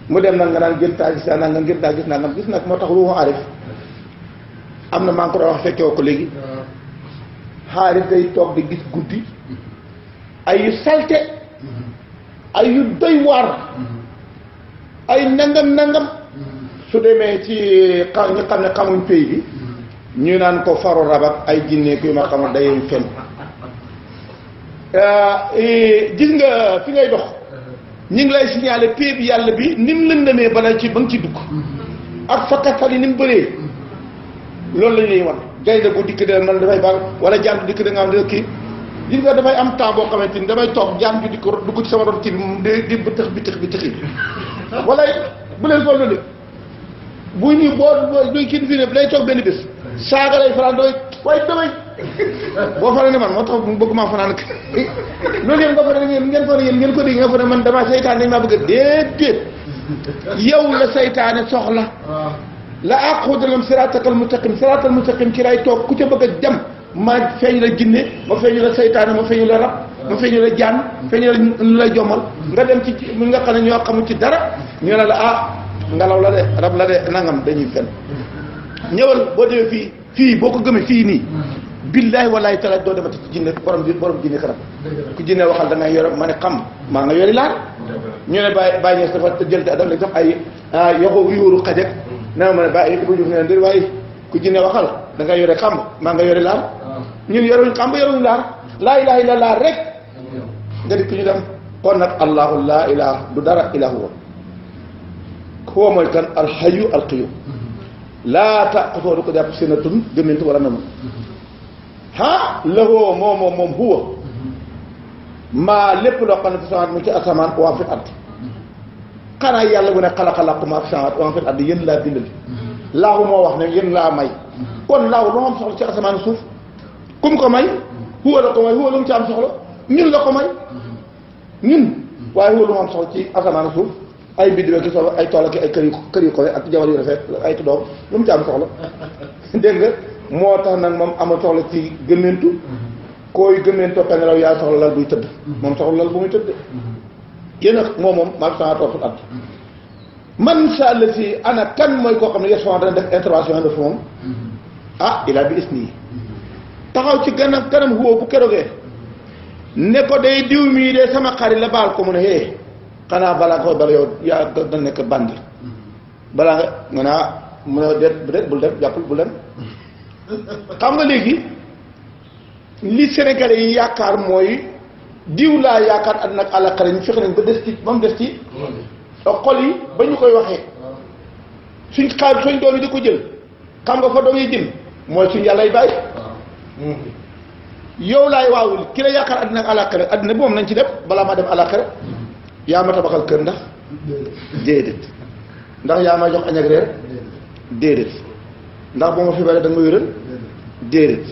Speaker 1: mu dem nag nga naan gën taa gis naa nga gën taa gis naa nga gis nag moo tax ruuxu aarif am na maa ngi ko doon wax fekke woo ko léegi xaarif day toog di gis guddi ay yu salte ay yu doy waar ay nangam su demee ci ñu xam ne xamuñ pays bi ñu naan ko faru rabak ay jinne kuy ma xamul day fen gis nga fi ngay dox ñu ngi lay signaler pays bi yàlla bi ni mu lëndamee ba nga ci dugg ak fakkatal yi ni mu bëree loolu lañ lay wan gaynde bu dikk de man dafay baax wala jaan bu dikk da nga am kii gis nga dafay am temps boo xamante ni damay toog jaan bi dikk dugg ci sama doon kii di bëtëx yi wala bu leen foog de bu ñu boo doy kii fii ne day toog benn bés saaga lay fanaan doy waaye damay boo fanaan ne man moo tax bëgg maa fanaan ak loolu yëpp nga fa ne ngeen fa ne yéen ngeen ko dégg nga fa ne man damaa saytaan dañ maa bëgg a déedéet yow la saytaane soxla la aqudanam siratal mustaqim ci lay toog ku ca bëgg a jam ma feeñ la jinne ma feeñu la saytaane ma feeñu la rab ma feeñu la jaan feeñu la lu lay jommal nga dem ci mi nga xam ne ñoo xamul ci dara ñu ne la ngelaw la de rab la de nangam dañuy fen ñëwal boo demee fii boo ko gëmee fii nii billahi wallahi taala doo demati ci jinne borom jinne karab ku jinne waxal da ngay yore ma ne xam maa nga yori laar ñu ne bàyyi ñees dafa jël daf la jox ay yoxo yuuru xajek na ma ne bàyyi bu juf ne ndir waaye ku jinne waxal da ngay yore xam maa nga yori laar ñun yoruñ xam ba yoruñ laar laa ilaha illa laa rek nga dikk ñu dem kon nag allahu laa ilaha du dara illa huwa mooy kan alxayu alqiyum laa taqutoo du ko jàpp sinatun gëmmentu wala nama lahoo moom huwa maa lépp loo xam ne fi samaat mu ci asamaan waa fi at xanaa yàlla bu ne xalaxalaqu maa fi samaat waa fi at yéen laa bindal laahu moo wax ne yéen laa may kon laahu lu mu am soxla ci asamaan suuf kum ko may huwa la ko may huwa lu mu ci am soxla ñun la ko may ñun waaye huwa lu mu am soxla ci asamaan suuf ay biddiw ki soxla ay tool ak ay kër yu kowe ak jabar yu rafet ay doom lu mu ci am soxla dégg nga moo tax nag moom amul soxla ci gëmmentu koy gëmmentoo ka nelaw yaa soxla lal buy tëdd moom soxla lal bu muy tëdd yéen ak moom maa ngi sama toog at man sha Allah si ana kan mooy koo xam ne yesfon dana def intervention def moom ilaa bi is nii taxaw ci kanam huwa bu kerogee ne ko day diw mii de sama xarit la baal ko mu ne xanaa balaa nga koy bala yow yaa da nekk bandi balaa nga naa mu ne déet bul dem jàppul bul dem xam nga léegi li Sénégalais yi yaakaar mooy diw laa yaakaar àddina ak àllaaxira ñu fexe nañ ba des ci ba mu des ci xol yi ba ñu koy waxee suñ xaar suñ doom yi di ko jël xam nga fa doom yi jëm mooy suñ yàllay bàyyi yow laay waawul ki la yaakaar àddina ak àllaaxira àddina bi moom nañ ci def balaa maa dem àllaaxira yaa ma tabaxal kër ndax déedéet ndax yaa ma jox añ ak reer déedéet ndax boo ma feebaree da nga ma wéral déedéet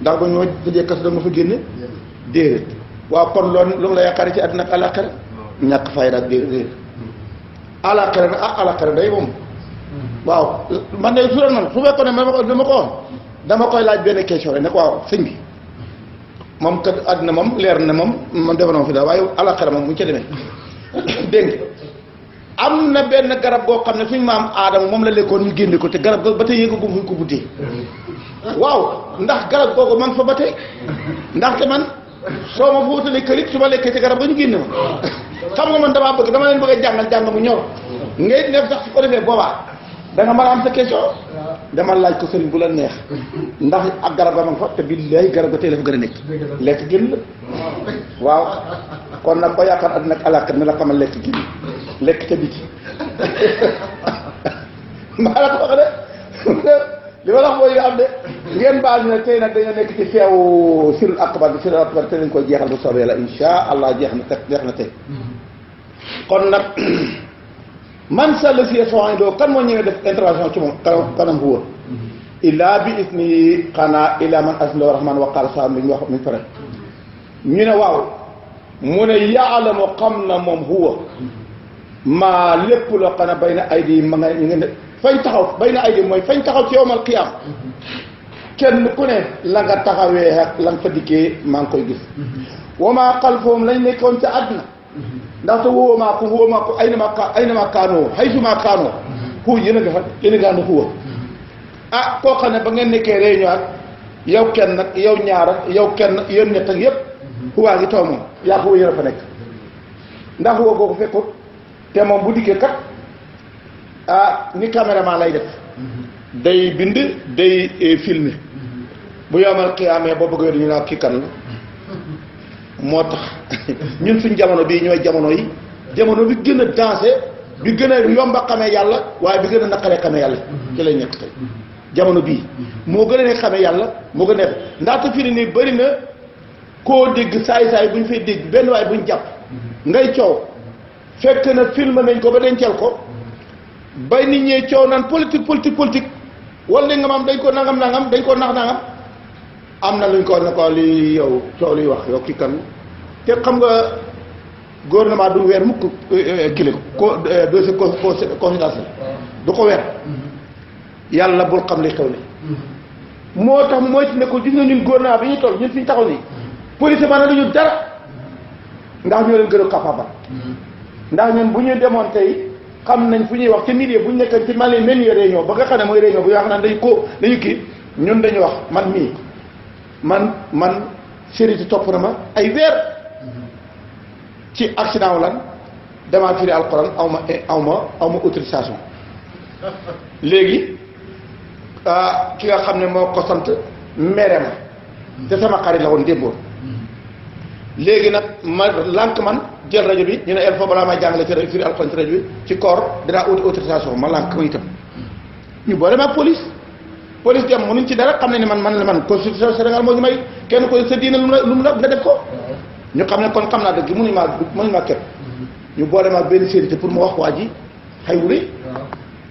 Speaker 1: ndax ba ñoo tëjee kaso da nga ma fa génne déedéet waaw kon loolu lu mu la yaakaar ci àddina ak àllaaxira ñàkk fayda ak déedéet àllaaxira nag àllaaxira day moom waaw man de su doon man su fekkoon ne dama ko woon dama koy laaj benn question rek ne ko waaw sëñ bi moom kat àddina moom leer na moom man defe naa fi daal waaye àllaaxira moom bu ñu ca demee dégg nga am na benn garab boo xam ne suñ maam aadama moom la lekkoon ñu génne ko te garab ba tey yëngagum fuñ ko buddee waaw ndax garab googu man fa ba tey ndaxte man soo ma fa wutalee kërit su ma lekkee ci garab ba ñu génne ma xam nga man dama leen bëgg a jàng mu ñor ngay def sax su ko defee boobaa da nga mën a am sa question dama laaj ko sëriñ bu la neex ndax ak garab ga ma nga fa te billahi garab ga tey la fa gën a nekk lekk génn la waaw kon nag ko yaakaar àddina ak alaakat ne la xamal lekk génn lekk ca biti maa la ko wax de li ma la wax mooy nga am de ngeen baal ne tey nag dañoo nekk ci feewu sirul akbar bi sirul akbar te lañ koy jeexal bu soobee la insha allah jeex na tey kon nag man sa la si soxna doo kan moo ñëwee def intervention ci moom kanam huwa illa bi isni xanaa illa man asla wa rahman wa qaala sa mi ñu wax mi pare ñu ne waaw mu ne yaalamu xam na moom huwa maa lépp loo xam ne bay na ay di ma nga ñu ngi fañ taxaw bay na ay di mooy fañ taxaw ci yowmal qiyaam kenn ku ne la nga taxawee ak la nga fa dikkee maa ngi koy gis wa maa xalfahum lañ nekkoon ca àdduna ndaxte wóo maa ko ay na ma kaanoo xay su maa kaanoo xuu yéen a nga fa yéen a nga ànd xuwa ah koo xam ne ba ngeen nekkee réunion ak yow kenn ak yow ñaar ak yow kenn yéen ñett ak yépp xuwaa ngi taw moom yaa xuwa yéen a fa nekk ndax xuwa boo ko fekkut te moom bu dikkee kat ah ni caméraman lay def day bind day filmer bu yomal xiyaamee boo bëgg ñu naa kii kan la moo tax ñun suñ jamono bii ñooy jamono yi jamono bi gën a dansé bi gën a yomba xamee yàlla waaye bi gën a naqaree xamee yàlla ci lay nekk tey jamono bii moo gën a ne xamee yàlla moo gën a nekk ndaxte fii nii bëri na koo dégg saay-saay bu ñu fay dégg benn waay bu ñu jàpp ngay coow fekk na film nañ ko ba dencal ko bay nit ñee coow naan politique wala nga maam dañ ko nangam dañ ko nax am na luñ ko ne ko li yow coow luy wax yow kii kan te xam nga gouvernement du weer mukk kile ko dossier confidentiel du ko weer yàlla bul xam li xew li moo tax mooy ci ne ko gis nga ñun gouvernement bi ñu toll ñun fi ñu taxaw nii police maanaam duñu dara ndax ñoo leen gën a capable ndax ñun bu ñu demoon tey xam nañ fu ñuy wax ci milieu bu ñu nekk ci mali mel ni réunion ba nga xam ne mooy réunion bu yoo xam ne dañu kii ñun dañu wax man mii man série topp na ma ay weer ci accident wu lan damaa firi alxuraan aw ma autorisation léegi ki nga xam ne moo ko sant mere ma te sama xarit la woon démboon léegi nag ma lànk man jël rajo bi ñu ne il faut balaa may jàngale ci firi alxuraan ci rajo bi ci koor dinaa autorisation ma lànk ma itam ñu boole ma police dem mënuñ ci dara xam ne ni man constitution Sénégal moo ñu may kenn ko sa diine lu mu la nga def ko ñu xam ne kon xam naa dëgg mënuñ maa képp ñu boole ma benn série pour ma wax waa ji xay wuri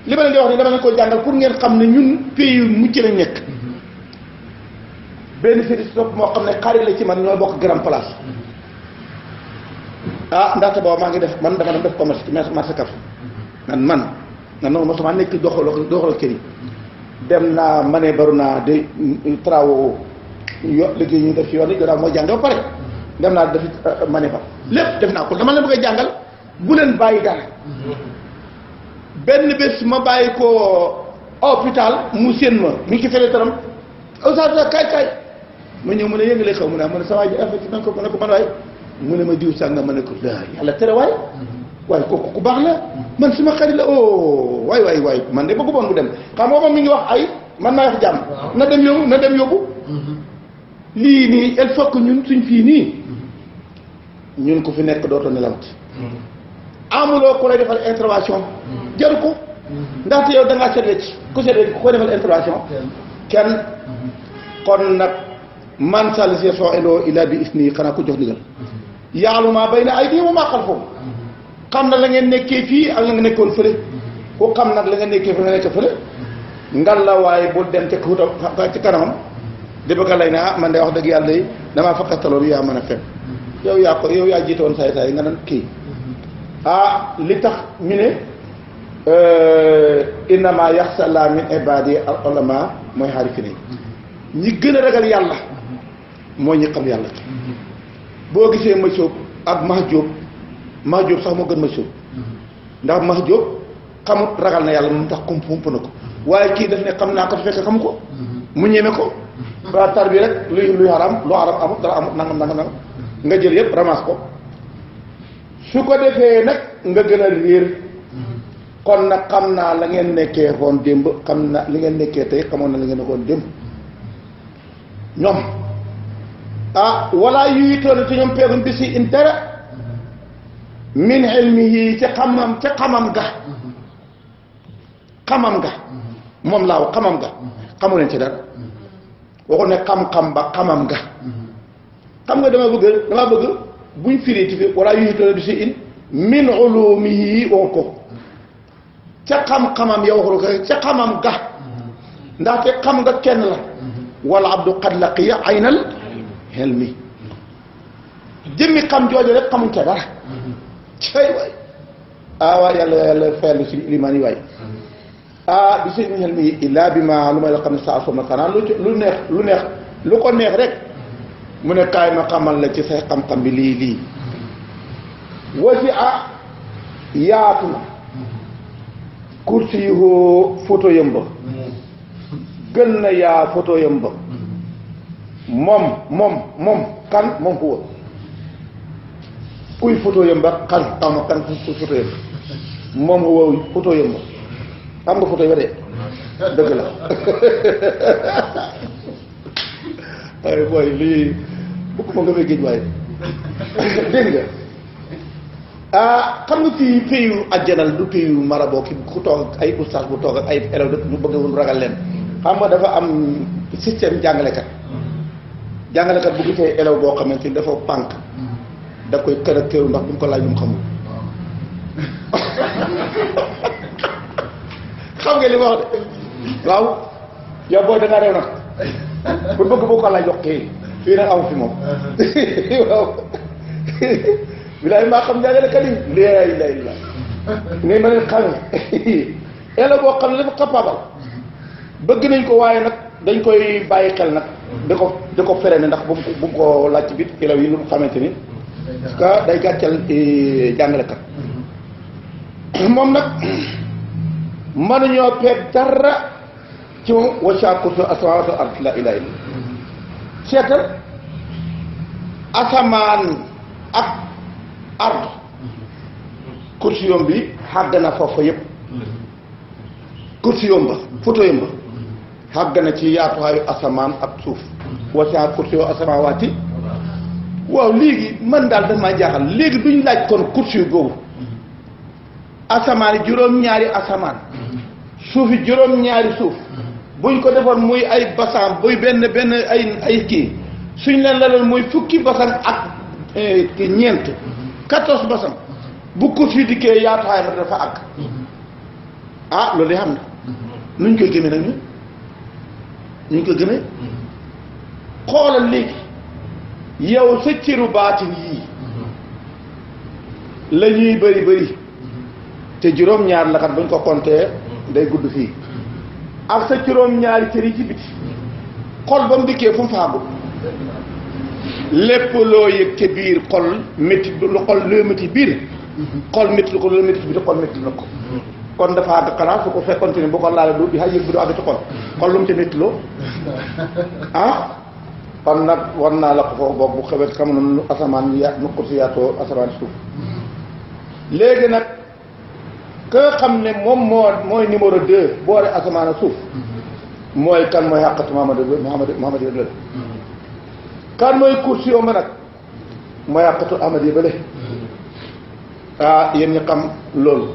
Speaker 1: li ma leen di wax ni dama leen ko jàngal pour ngeen xam ne ñun pays yu mucc lañ nekk benn série topp moo xam ne xarit la ci man ñoo bokk grand place ndaxte booba maa ngi def man dama def commerce ci marché Café man noonu mosuma nekk doxal kër yi dem naa ma ne baru naa de travaux liggéey ñu def ci yoon yi gannaaw mooy jàng ba pare dem naa def ma ne ba lépp def naa ko dama leen bëgg a jàngal bu leen bàyyi dara benn bés ma bàyyi ko hôpital mu séen ma mi ngi ci fele taram sa kaay ma ñëw mu ne yëngalee xaw mu ne ma ne sa waay ji effectif nañ ko ma ne ko man waay mu ne ma diw sànga ma ne ko yàlla tere waay kooku ku baax la man suma xarit la waay man de bëggu boon mu dem xam nga moom mi ngi wax ay man naa wax jàmm na dem yóbbu lii nii il faut que ñun suñ fii nii ñun ko fi nekk dootoo nelawati amuloo ku lay defal intervention jaru ko ndaxte yow da ngaa seet wecc ku seet wecc ku koy defal intervention kenn kon nag man sall si soo eloo ila bi isni xanaa ko jox digal yaalu maa bay na ay di ma maa xal foofu xam na la ngeen nekkee fii ak la nga nekkoon fële ku xam nag la nga nekkee fële nga nekk fële ngal la waaye bul dem te ci kanamam di bëgg a lay ne man de wax dëgg yàlla yi damaa fakkastaloon yaa mën a fekk yow yaa jiite woon saay nga naan kii li tax ñu ne innama yaxsa la min ibadi al ulama mooy xaarifine ñi gën a ragal yàlla mooy ñi xam yàlla boo gisee ma Jóob ak Max Jóob Mahjoob sax moo gën Mashhur ndax Mahjoob xamut ragal na yàlla moom tax kump na ko waaye kii daf ne xam naa ko fekk xamu ko mu ñeme ko ba tar bi rek luy xaram lu xaram amut dara amut nangam nga jël yëpp ramas ko su ko defee nag nga gën a réer kon nag xam naa la ngeen nekkee woon démb xam na li ngeen nekkee tey xamoon na li ngeen nekkoon démb ñoom wala yuy toon ci ñoom peeguñ bi si intérêt min ilmihi ca xamam ga moom laaw xamam ga xamu leen ci dara waxu ne xam-xam ba xamam ga xam nga dama bëgg buñ firi ci fi wala yuy toon bi si in min ulumihi wax ko ca xam-xamam ya waxul ko ca xamam ga ndaxte xam nga kenn la wala abdu qad laqiya aynal ilmi jëmmi xam jooju rek xamuñ ca dara cay waay waay yàlla fayal si limaan yi waay bi si ilmi illa bi ma lu may la xam ne saa soma kanaan lu neex lu ko neex rek mu ne kaay ma xamal la ci say xam-xam bi lii wasi yaatu na kursi yi photo yëmba gën na yaa photo yëmba moom kan moom ko kuy photo yëmba kan xawma kan kuy photo yëmba moom ko photo yëmba xam nga photo yëmba de dëgg la ay booy lii bukkuma nga may géej waaye dégg nga xam nga fii payu àjjanal du payu marabo ki ku toog ak ay oustaz bu toog ak ay élèves ñu bëgg wul ragal leen xam nga dafa am système jàngalekat bu gisee élève boo xamante ni dafa pànk da koy kër ak këru ndax bu mu ko laaj lu mu xamul xam nga li ma wax de waaw yow booy da ngaa réew nag bu bëgg boo ko laaj wax kii fii nag amu fi moom waaw bilaay maa xam jàngalekat yi lay la ngay ma leen xame élève boo xam ne dafa capable bëgg nañ ko waaye nag dañ koy bàyyi xel nag da ko fere ne ndax bu mu ko laaj ci biir élèves yi lu xamante ni parce que day gàccal jàngalekat moom nag mënuñoo peeg dara ci moom wacca kursu asamawaatu ard la ilaha illa seetal asamaan ak ard kursi yom bi xàgg na foofa yëpp kursi yom ba photo yom ba xàgg na ci yaatuwaayu asamaan ak suuf wacca kursi yoo asamawaati waaw léegi man daal dafa maa jaaxal léegi duñ laaj kon kursi yu googu asamaan yi juróom-ñaari asamaan suuf yi juróom-ñaari suuf buñ ko defoon muy ay basan buy benn ay kii suñ leen la leen muy fukki basan ak ñeent 14 basan bu kursi yi dikkee yaatuwaay ma dafa àgg loolu de xam na nuñ koy gëmee nag ñun nuñ koy gëmee xoolal léegi yow sa ciru baatin yii la ñuy bëri te juróom-ñaar la kat buñ ko compter day gudd fii ak sa juróom-ñaari cër yi ci biti xol ba mu dikkee fu mu faagu lépp loo yëg ca biir xol métti lu xol loo métti biir xol métti lu ko loo métti biir xol métti na ko kon dafa àgg xanaa su ko fekkonte ni bu ko laalee du yëg bi du àgg ci xol lu mu ca métti loo kon nag war naa la ko foofu boog bu xewet xam na nu asamaan nu ko si yaatoo asamaan suuf léegi nag ka nga xam ne moom mooy numéro 2 boole asamaan ak suuf mooy kan mooy xàqatu Muhammad yi la kan mooy kursi yoo ma nag mooy xàqatu Ahmad yi ba le yéen ñi xam loolu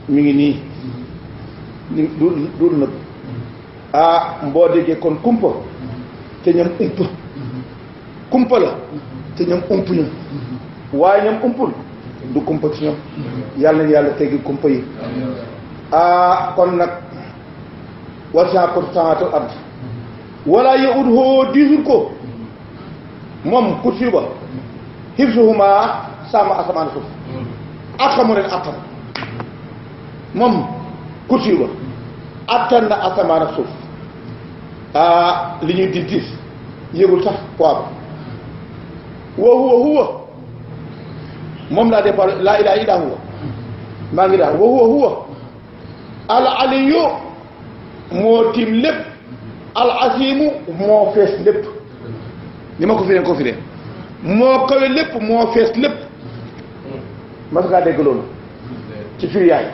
Speaker 1: mi ngi nii dul nag mboo déggee kon kumpa te ñoom kumpa la te ñoom ump ñu waaye ñoom umpul du kumpa ci ñoom yàlla na yàlla teggi kumpa yi kon nag wasi'a kursiyuhu ard wala ya'uduhu diisul ko moom kursi ba hifzuhuma sàmm asamaan suuf xamu leen attan moom kursi ba attan na asamaan ak suuf li ñuy diis yëgul sax poids ba huwa moom laa départ laa ilaaha illaa huwa maa ngi daal wa huwa al aliyu moo tiim lépp al asimu moo fees lépp ni ma ko firee moo kawe lépp moo fees lépp mas ngaa dégg loolu ci firi yaay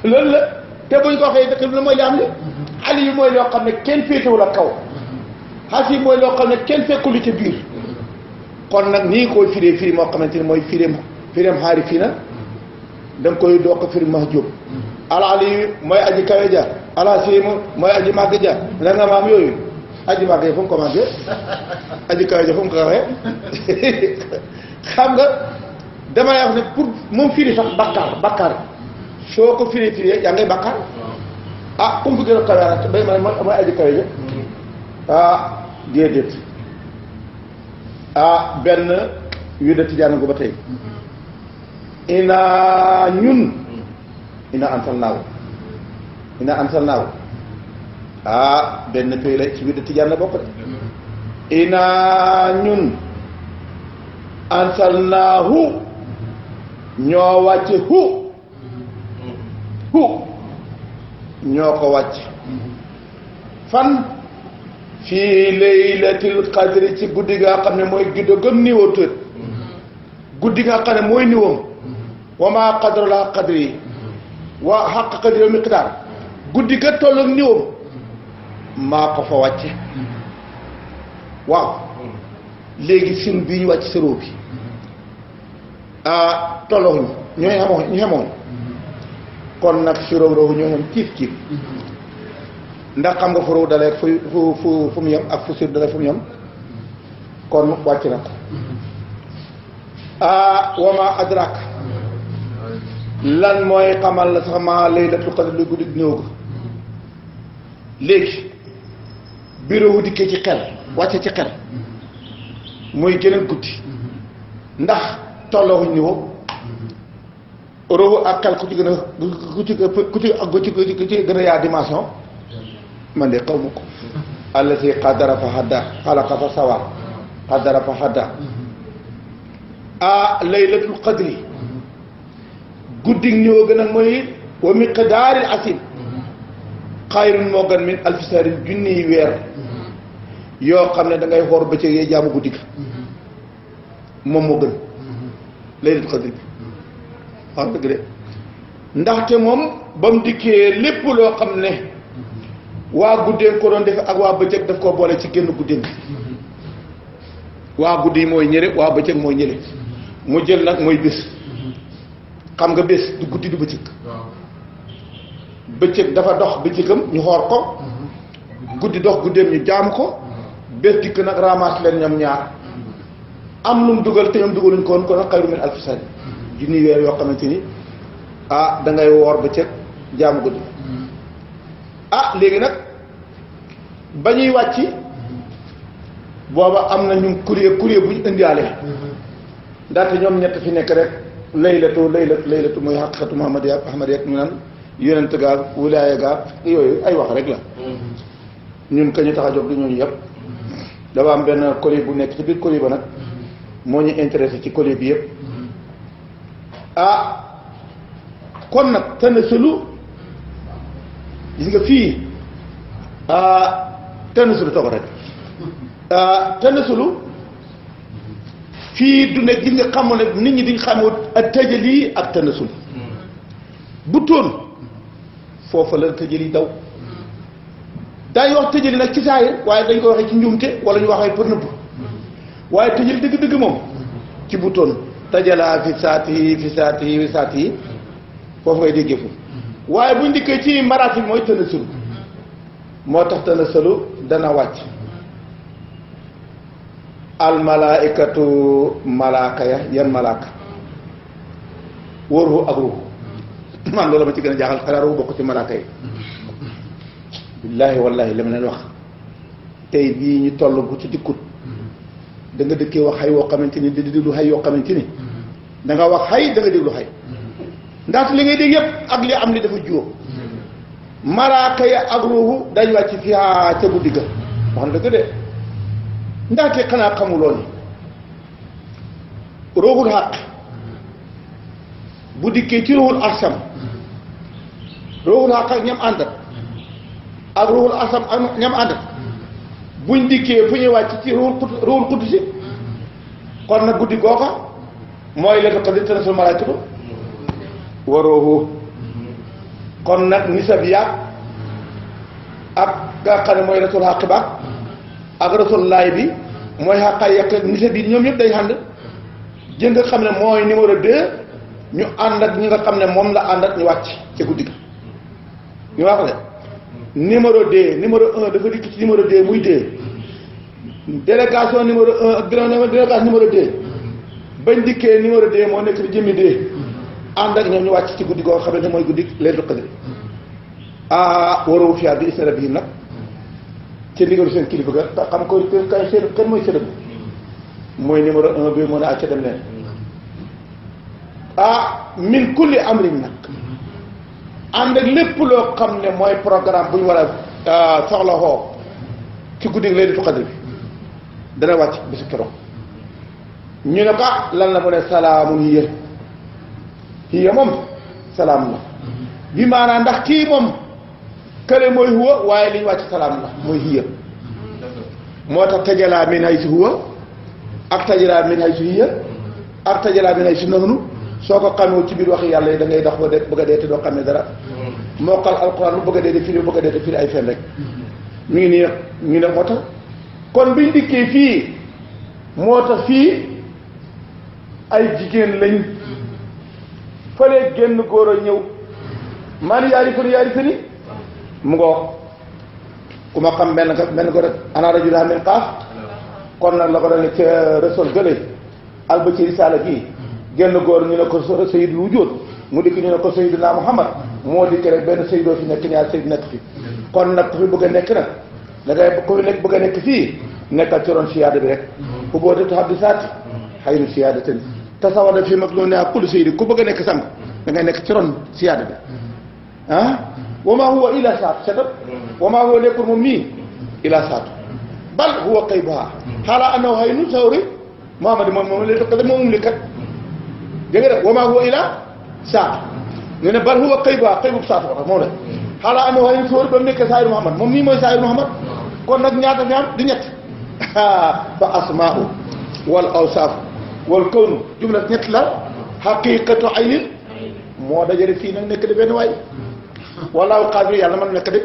Speaker 1: loolu la te buñ ko waxee dëkk bi la mooy li am li aliyu mooy loo xam ne kenn féetewu la kaw asim mooy loo xam ne kenn fekkulu ci biir kon nag nii koy firi moo xamante ni mooy firim xaari fii na da nga koy doo ko firi mahjub al aliyu mooy aji kawe ja al asimu mooy aji màgg ja la nga maam yooyu aji màgg ja fu mu ko màggee aji kawe ja fu mu ko xawee xam nga damay wax ne pour moom firi sax bakkaar soo ko firi yaa ngay bakkaar ku mu fi gën a kawe nag bay ma mooy aji kawe ja déedéet benn yu de tijaan ko ba tey ina ansal naaw benn pays la ci yu de tijaan la bokk de ina ñun ansal naahu ñoo wàcce hu ñoo ko wàcc fan fii laylatil qadri ci guddi nga xam ne mooy guddi gëm niwoo tët guddi nga xam ne mooy niwoom wa maa qadru la qadri wa xaq qadri yow miqdaar guddi ga tolloog niwoom maa ko fa wàcce waaw léegi sin bii ñu wàcc sëroo bi tollooxuñ ñu xemoon kon nag siróom roobu ñoo xam kiif ndax xam nga fu ruw dalee fu mu yem ak fu sir dalee fu mu yem kon wàcc na ko wama adrak lan mooy xamal la sax ma laylatul qadr lu guddi ñëw ko léegi bureau wu dikkee ci xel wàcce ci xel muy geneen guddi ndax tollooxuñ niveau ruuxu ak xel ku ci gën a yaa dimension man de xaw ma ko allati qadara fa hadda xalaqa fa sawa qadara fa hadda laylatul qadri guddi ñoo gën a mooy wa miqdaaril asim xayrun moo gën min alfi sahrin junniy weer yoo xam ne da ngay xoor bëccëg yee jaamu guddi ga moom moo gën laylatul qadri bi wax dëgg de ndaxte moom ba mu dikkee lépp loo xam ne waa guddeen ko doon defe ak waa bëccëg daf koo boole ci génn guddeen bi waa guddi yi mooy ñële waa bëccëg mooy ñële mu jël nag mooy bés xam nga bés du guddi du bëccëg bëccëg dafa dox bëccëgam ñu xoor ko guddi dox guddeem ñu jaam ko bés dikk nag ramasse leen ñoom ñaar am lu mu dugal te ñoom dugaluñ ko woon kon nag xayru min alfi sahrin junni weer yoo xamante ni da ngay woor bëccëg jaamu guddi léegi nag ba ñuy wàcc booba am na ñu kuréel bu ñu indiwaale ndaxte ñoom ñett fi nekk rek laylatu mooy xaqiqatu muhammadiya ñu naan yonent gaag wilaaya gaag yooyu ay wax rek la ñun ka ñu tax a jóg du ñooñu yëpp dafa am benn kuréel bu nekk ci biir kuréel ba nag moo ñu intéressé ci kuréel bi yëpp kon nag tanasulu gis nga fii tanasulu toog rek tanasulu fii du ne gis nga xamoon ne nit ñi diñ xamoo ak tëjali ak tanasul bu tóon foofa la tëjali daw daañu wax tëjali nag ci saayir waaye dañ ko waxee ci njuumte wala ñu waxee pour nëbb waaye tëjali dëgg-dëgg moom ci bu tóon tajalaa fi saati yi foofu ngay déggee foofu waaye buñ dikkee ci maraati mooy tanasul moo tax tanasalu dana wàcc almalaaikatu malaaka ya yan malaaka wóoruhu ak ruuxu man loolu ma ci gën a jaaxal xanaa ruuxu bokk ci malaaka yi billaahi wallaahi li ma leen wax tey bii ñu toll bu ci dikkut da nga dëkkee wax xay woo xamante ni di déglu xay yoo xamante ni da nga wax xay da nga déglu xay ndax li ngay dégg yëpp ak li am li dafa juróom malaaka ya ak ruuxu dañ wàcc fii ca guddi ga wax na dëgg de ndaxte xanaa xamuloo ni ruuxul xàq bu dikkee ci ruuxul arsam ruuxul xàq ak ñam àndat ak ruuxul arsam ak ñam àndat buñ dikkee fu ñuy wàcc ci ruuxul qudsi kon nag guddi googa mooy laylatul qadr tanazzalu malaa'ikatu wa ruuhu kon nag nisab yaag ak nga xam ne mooy rasul xàq ba ak rasul laay bi mooy xàqaay yàq nisab yi ñoom yëpp day ànd jën nga xam ne mooy numéro 2 ñu ànd ak ñi nga xam ne moom la ànd ak ñu wàcc ca guddi ga ñu wax le numéro 2 numéro 1 dafa dikk ci numéro 2 muy 2 délégation numéro 1 ak délégation numéro 2 bañ dikkee numéro 2 moo nekk di jëmmi 2 ànd ak ñoom ñu wàcc ci guddi goo xam ne mooy guddi laylatul qadr waroo fiyaa bi ismi rabbihim nag ci ndigalu seen kilifa ga te xam ko kay seen kan mooy sëdëm mooy numéro 1 bi moo ne acca dem leen min kulli amrin nag ànd ak lépp loo xam ne mooy programme bu ñu war a soxla xoo ci guddi laylatul qadr bi dana wàcc bisu keroog ñu ne ko lan la mu ne salaamun hiya moom salaam la bi maanaam ndax kii moom kële mooy huwa waaye li ñu wàcc salaam la mooy hiya moo tax tajalaa min haysu huwa ak tajalaa min haysu hiya ak tajalaa min haysu nahnu soo ko xamee ci biir waxi yàlla yi da ngay dox ba de bëgg a dee te doo xam ne dara mokkal alquran lu bëgg a dee de firi bëgg a dee de firi ay fen rek mi ngi nii nag ñu ne moo tax kon biñ dikkee fii moo tax fii ay jigéen lañ fële génn góor a ñëw man yaari fëni mu ngoog ku ma xam benn ko rek ana rajula min qaaf kon nag la ko doon ca resol gële alba ci risaala bii génn góor ñu ne ko sayyidul wujuud mu dikk ñu ne ko sayyiduna Muhammad moo dikk rek benn sayyidoo fi nekk ñaar sayyid nekk fi kon nag ku fi bëgg a nekk nag da ngay ku fi nekk bëgg a nekk fii nekkal ci ron siyaada bi rek ku boo dëtu habdi saati xayru siyaadatin tasawada fii mag loo ne ak kulli sayyid ku bëgg a nekk sang da ngay nekk ci ron siyaada bi wa maa huwa illa saatu setat wa maa huwa nekkul moom mii illa saatu bal huwa qaybuha xaala annahu haynun sawri Muhammad moom lay tokkale moom li kat dégg nga de wa maa huwa illa saatu ñu ne bal huwa qaybuha qaybu saatu ko tax moom la xaala annahu haynun sawri ba mu nekkee saayiru Muhammad moom mii mooy saayiru Muhammad kon nag ñaata ñaam di ñett fa asmaa'u wal awsaaf wal kawnu jumla ñett la xaqiqatu aynin moo dajale fii nag nekk di benn waay wallaahu qaadir yàlla man nekk de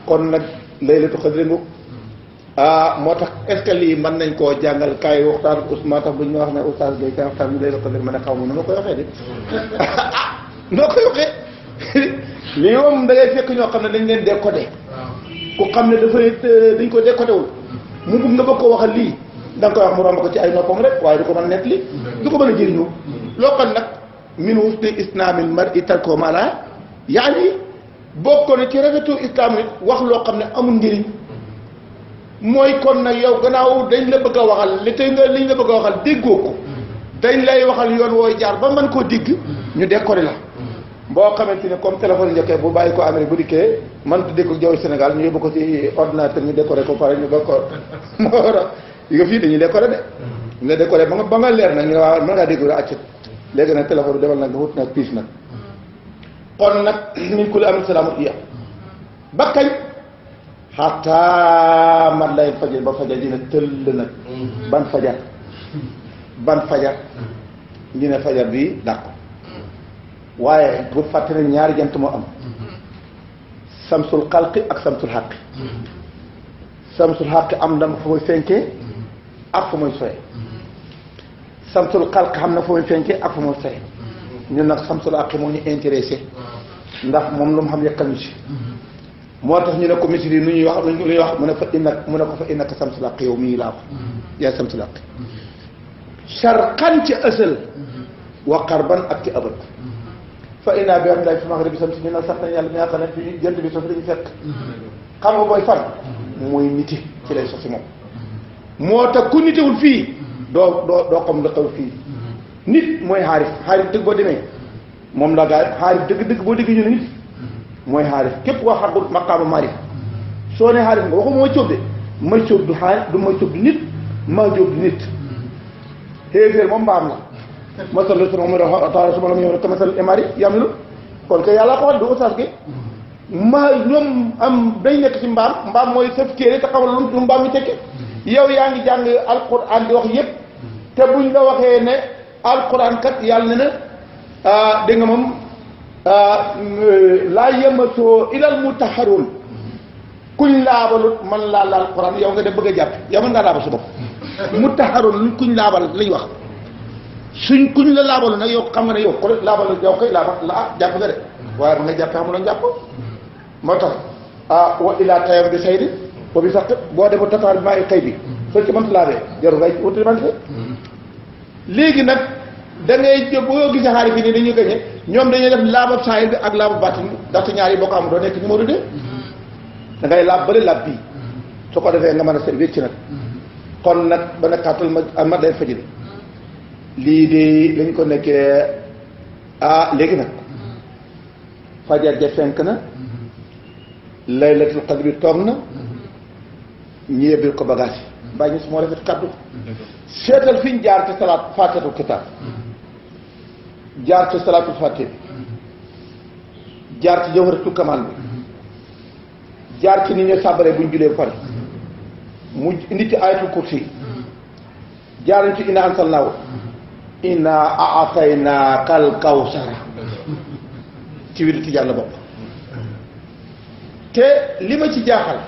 Speaker 1: kon nag laylatul qadr moo tax est-ce que lii mën nañ koo jàngal kaay waxtaan moo tax bu ñu wax ne oustaz Gueye kaay waxtaan bi laylatul qadr ma ne xaw ma nu ma koy waxee de noo koy waxee lii moom da ngay fekk ñoo xam ne dañ leen décodé ku xam ne dafay dañ ko décodé wul mu bugg nga bëgg ko waxal lii da nga koy wax mu romb ko ci ay noppam rek waaye du ko mën a nettali du ko mën a jëriñoo loo xam nag min husni islaamil mar'i tarkuhu maa laa yaani bokk na ci rafetu islam it wax loo xam ne amul njëriñ mooy kon nag yow gannaaw dañ la bëgg a waxal li tey nga liñ la bëgg a waxal déggoo ko dañ lay waxal yoon wooy jaar ba mën koo digg ñu décoré la boo xamante ne comme téléphone njëkkee bu bàyyi ko Amérique bu dikkee man tuddee ko jaww Sénégal ñu yóbbu ko ci ordinateur ñu décoré ko pare ñu bokk moo war yi nga fii dañuy décoré de nga décoré ba nga leer nag ñu waaw mën ngaa dégg accet léegi nag téléphone demal nag nga wut nag piis nag kon nag min kulli amrin salaamun hiya ba kañ xataa man lay fajar ba fajar dina tëll nag ban fajar ñu ne fajar bi dàqu waaye bu fàtte ne ñaari jant moo am samsul xalqi ak samsul xaqi samsul xaqi am na fu muy fenkee ak fu muy soye samsul xalqi xam na fu muy fenkee ak fu muy soye ñun nag samsul xaqi moo ñu intéressé ndax moom lu mu xam yekkal ñu si moo tax ñu ne ko misiri nu ñuy wax lu ñuy wax mu ne mu ne ko fa innaka samsul xaqi yow mii laa ko yaay samsul xaqi sharqan ci ësal wa qarban ak ci abad fa inna bi hamdillahi fi maghribi samsi ñu ne sant nañ yàlla mi nga xam ne fi jant bi sos dañu fekk xam nga booy fan mooy niti ci lay sosi moom moo tax ku nitewul fii doo xam la xew fii nit mooy xaarif dëgg boo demee moom la gaa xaarif dëgg boo déggee ñu ne nit mooy xaarif képp koo xargul maqaama maarif soo ne xaarif nga waxu mooy cóob de may cóob du xaarif du may cóob du nit maa jóob du nit xéeféer moom mbaam la masal la suma taala suma la mu ñëw kamasal imari yamilu kon que yàlla ko wax du ustaas gi ma ñoom am day nekk ci mbaam mooy sëf téere te xamal lu mbaam mi tekki yow yaa ngi jàng alquran di wax yëpp te buñ la waxee ne alquran kat yàlla ne na dégg nga moom laa yamasoo ilal mutahharun kuñ laabalut man laa laal alquran yow nga def bëgg a jàpp yow mën ngaa laabal sa bopp mutahharun luñ kuñ laabal lañ wax suñ kuñ la laabalu nag yow xam nga ne yow ko laabal yow koy laabal la jàpp nga de waaye ma nga jàppee xamul jàpp moo tax wa ilaa tayam bi saydi wa bi sax boo defa total bi maa ngi xëy bi soo ci mënta laabee jarul ngay wuti man léegi nag da ngay boo gisee xaari bi nii dañuy gañe ñoom dañuy def laabab saayir bi ak laabab baatin ndaxte ñaar yi boo ko am doo nekk numéro 2 da ngay laab bële laab bii su ko defee nga mën a seet wécc nag kon nag ba nekkaatul ma day fajil lii de lañ ko nekkee léegi nag fajar ja fenk na laylatul qadr bi toog na ñu yebbil ko bagage yi bàyyi ñu moo rafet kàddu seetal fi ñu jaar ci salaat faatihatul kitaab jaar ci salaatul faatiha bi jaar ci jawharatul kamal bi jaar ci ni ñu sàbbaree bu ñu julee ba pare mu indi ci ayatul kursi jaar ci inna anzalnaahu inna a'taynaakal kawsara ci wiru Tijaan la bokk te li ma ci jaaxal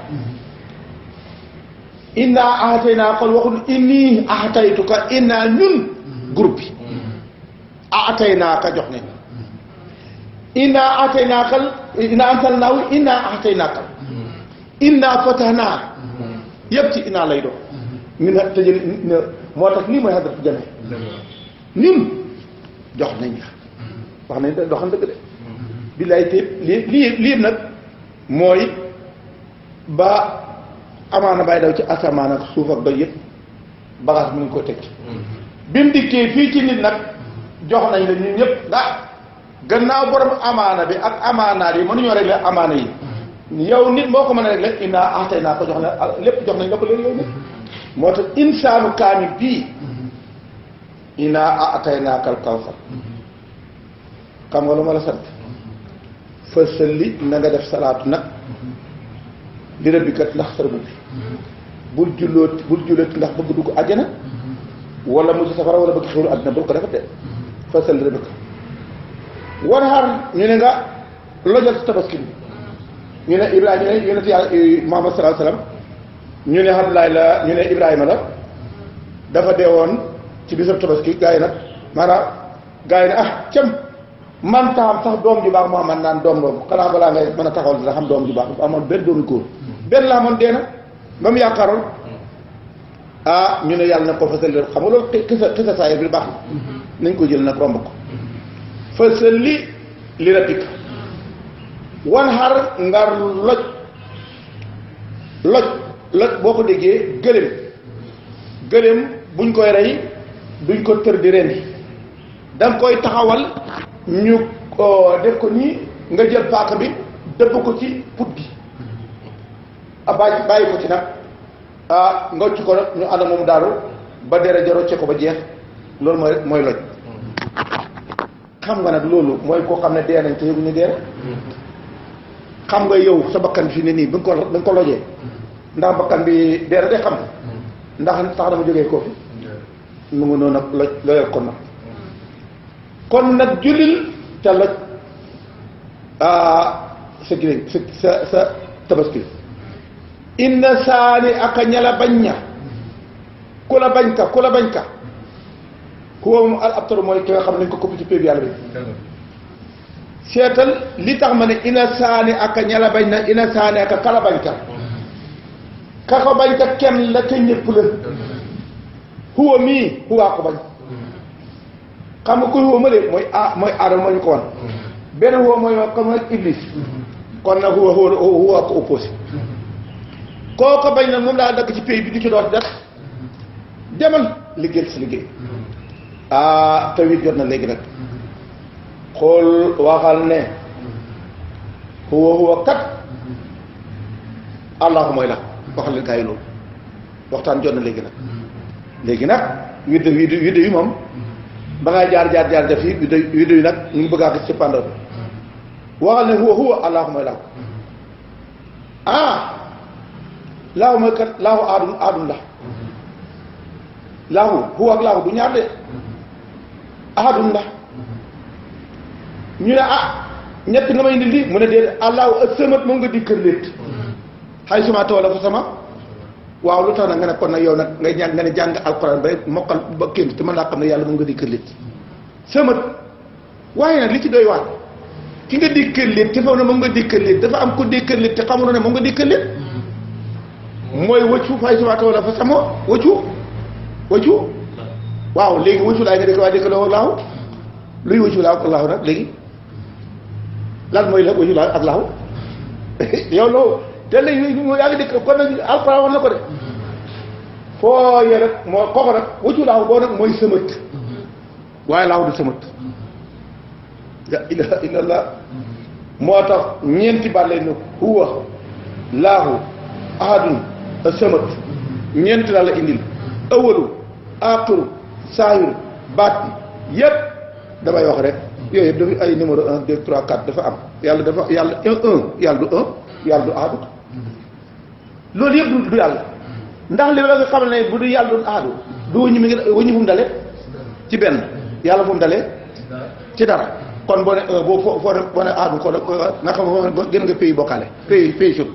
Speaker 1: inna a'taynaakal waxul inni a'taytuka inna ñun groupe bi a'taynaaka jox nañ inna a'taynaakal inna anzalnaahu inna a'taynaakal inna fatahnaa yëpp ci inna lay doon min tëjël moo tax lii mooy hadratu jame ñun jox nañ la wax nañ da doxan dëgg de billaay te lii nag mooy ba amaana bàyyi daw ci asamaan ak suuf ak doy yëpp bagage mu ngi ko teg bi mu dikkee fii ci nit nag jox nañ la ñun ñëpp ndax gannaaw borom amaana bi ak amaanaat yi mënuñoo régler amaana yi yow nit moo ko mën a régler inna axtay naa ko jox na lépp jox nañ la ko léegi yow nit moo tax insaanu kaamil bii inna a'taynaakal kawsar xam nga lu ma la sant fa sëlli na nga def salaatu nag li rabbikat ndax sa rabbi bul jullooti ndax bëgg dugg àjjana wala mu ci safara wala bëgg xewlu àddina bul ko defate fa sëlli rabbika wan xar ñu ne nga lojal sa tabaski bi ñu ne Ibrahima ñu ne yonent yàlla Muhammad sallallahu alayhi wasallam ñu ne Abdoulaye la ñu ne Ibrahima la dafa dee woon ci bisab tabaski gaa yi nag maanaam gaa yi ne cam man taxam sax doom ju baax Muhammad naan doom xanaa balaa ngay mën a taxawal dina xam doom ju baax dafa amoon benn doomu góor benn la amoon dee na ba mu yaakaaroon ñu ne yàlla na ko fasal xam nga loolu xisa saayir bi baax na nañ ko jël nag romb ko fasal li rabbika wan xar ngar loj boo ko déggee gëléem buñ koy rey duñ ko tër di rendi danga koy taxawal ñu def ko nii nga jël paaka bi dëpp ko ci put gi bàyyi ko ci nag nga ci ko nag ñu ànd moom daaru ba dere ja rocce ko ba jeex loolu mooy loj xam nga nag loolu mooy koo xam ne dee nañ te yëguñu dee xam nga yow sa bakkan fi ne nii ba nga ko lojee ndax bakkan bi dee na de xam ndax tax dama jógee koo fi mu ngi noonu nag lojal kon nag kon nag jullil ca loj sa giléem sa tabaski inna saani aka ñala bañ ña ku la bañ ka huwa moom al abtar mooy ki nga xam ne nañ ko koppi ci péeb yàlla bi seetal li tax ma ne ina saani aka ñala bañ na ina saani aka kala bañ ka ko bañ ka kenn la te ñëpp la huwa mii huwaa ko bañ xam nga kuy huwa ma lee mooy aadama moo ñu ko wan benn huwa mooy comme nag iblis kon nag huwa ko opposé koo ko bañ nag moom laa dagg ci pays bi du ci doot des demal liggéey si liggéey tawit jot na léegi nag xool waxal ne huwa kat allahu mooy la waxal leen gaa yi loolu waxtaan jot na léegi nag léegi nag widde yi moom ba ngay jaar def yi widde yi nag ñu ngi bëgg a ci pandor bi waxal ne huwa allahu mooy laahu laahu mooy kat laahu aadun la laahu huwa ak laahu du ñaar de aadun la ñu ne ñett nga may indi lii mu ne déedéet allahu ak sëmat moom nga di kër léet xay suma toola fa sama waaw lu tax nag nga ne kon nag yow nag ngay ñaan nga ne jàng alxuraan ba mokkal ba kéem te mën laa xam ne yàlla moom nga di kër léet sëmat waaye nag li ci doy waar ki nga di kër léet te faw ne moom nga di kër léet dafa am ko di kër léet te xamuloo ne moom nga di kër léet mooy wëccu xay suma toola fa sama wëccu waaw léegi wëccu laay nga dëkk waa dëkk loo laahu luy wëccu laahu ak laahu nag léegi lan mooy la wëccu laahu ak laahu yow loolu te léegi yaa ngi dëkk kon nag alxuraan wax na ko de foo yee rek moo kooku nag wëccu laahu boo nag mooy sëmët waaye laahu du sëmët la ilaha illallah moo tax ñeenti baat lay ne huwa laahu ahadun sëmët ñeenti la indil awalu aaxiru saahiru baat bi yépp damay wax rek yooyu yëpp dafa ay numéro 1 2 3 4 dafa am yàlla du 1 yàlla du ahadu loolu yëpp du yàlla ndax li la nga xam ne bu du yàlla du ahadu du wëññi mi ngi wëññi fu mu dalee ci benn yàlla fu mu dalee ci dara kon boo ne boo ne ahadu kon nga xam gën nga pays bokkaale pays sur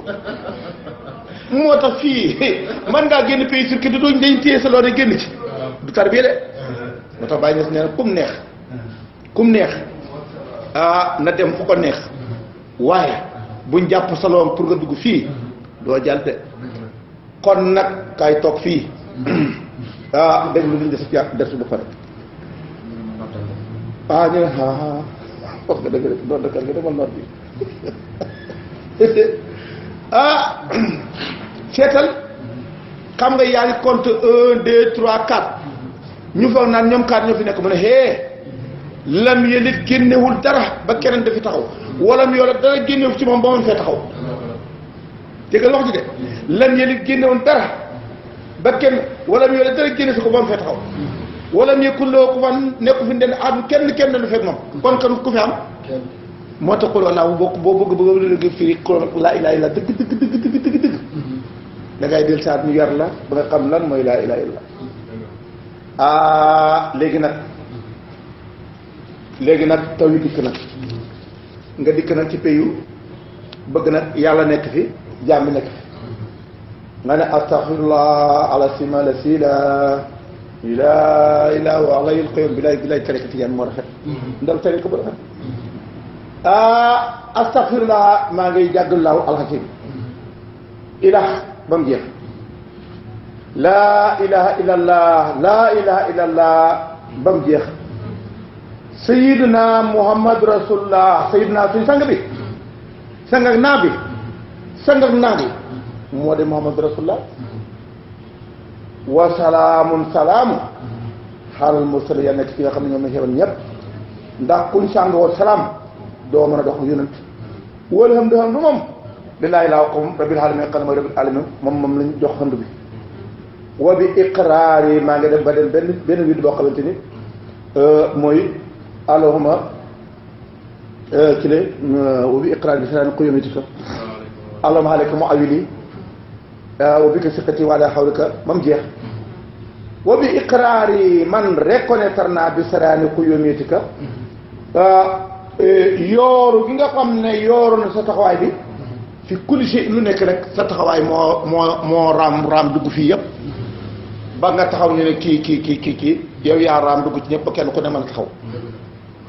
Speaker 1: moo tax fii man ngaa génn pays sur ki di duñ dañ téye sa loo ne génn ci du tarbiya de moo tax bàyyi nee na kum neex na dem fu ko neex waaye buñ jàpp sa loom pour nga dugg fii doo jàll de kon nag kay toog fii dégg lu ñu des ci dersu ba pare ñu ne wax nga dëgg rek doon dëkkal nga demal noot bi seetal xam nga yaa ngi compte 1 2 3 4 ñu foog naan ñoom 4 ñoo fi nekk mu ne lam yelit génnewul dara ba keneen dafi taxaw wala mu yoola dara génnewu ci moom ba man fee taxaw dégg nga wax ji de lam yelit génnewul dara ba kenn wala mu yoola dara génne si ko ba man fee taxaw wala mu yekkul loo ku fan nekku fi ndenn aadum kenn du fekk moom kon kan ku fi am moo tax xul walla boo bëgg firi laa ilaaha illa dëgg da ngay del saat ñu yar la ba nga xam lan mooy laa ilaaha illa léegi nag taw yi dikk nag nga dikk nag ci payu bëgg nag yàlla nekk fi jaam bi nekk fi nga ne astaghfirullah ala sima la si la ilaa ilaa wa alayil qayyum bi lay tarika tijaan moo rafet ndal tarika bu rafet astaghfirullah maa ngay jàggallaahu alxakim ilah ba mu jeex laa ilaha illallah ba mu jeex sayiduna muhammad rasulullah sayiduna suñu sang bi sang ak naa bi moo de muhammad rasulullah wa salaamun salaamu xaalal mursal ya nekk ci nga xam ne ñoom la xewal ñëpp ndax kuñ sàngoo salaam doo mën a dox yonent wala xam du moom lillaahi laa qom rabbil alamin xam mooy rabbil alamin moom lañ jox xand bi wa bi iqraar yi maa ngi def ba dem benn widd boo xamante ni mooy allahuma ci le wa bi iqraar bi saraan quyumitika allahuma aleyka mu awili wa bi ka siqati wala xawlika mam jeex wa bi iqraar yi man reconnaître naa bi saraani quyumitika yooru gi nga xam ne yooru na sa taxawaay bi fi kulli shay lu nekk rek sa taxawaay moo raam dugg fii yëpp ba nga taxaw ñu ne kii yow yaa raam dugg ci ñëpp ba kenn ku ne mën taxaw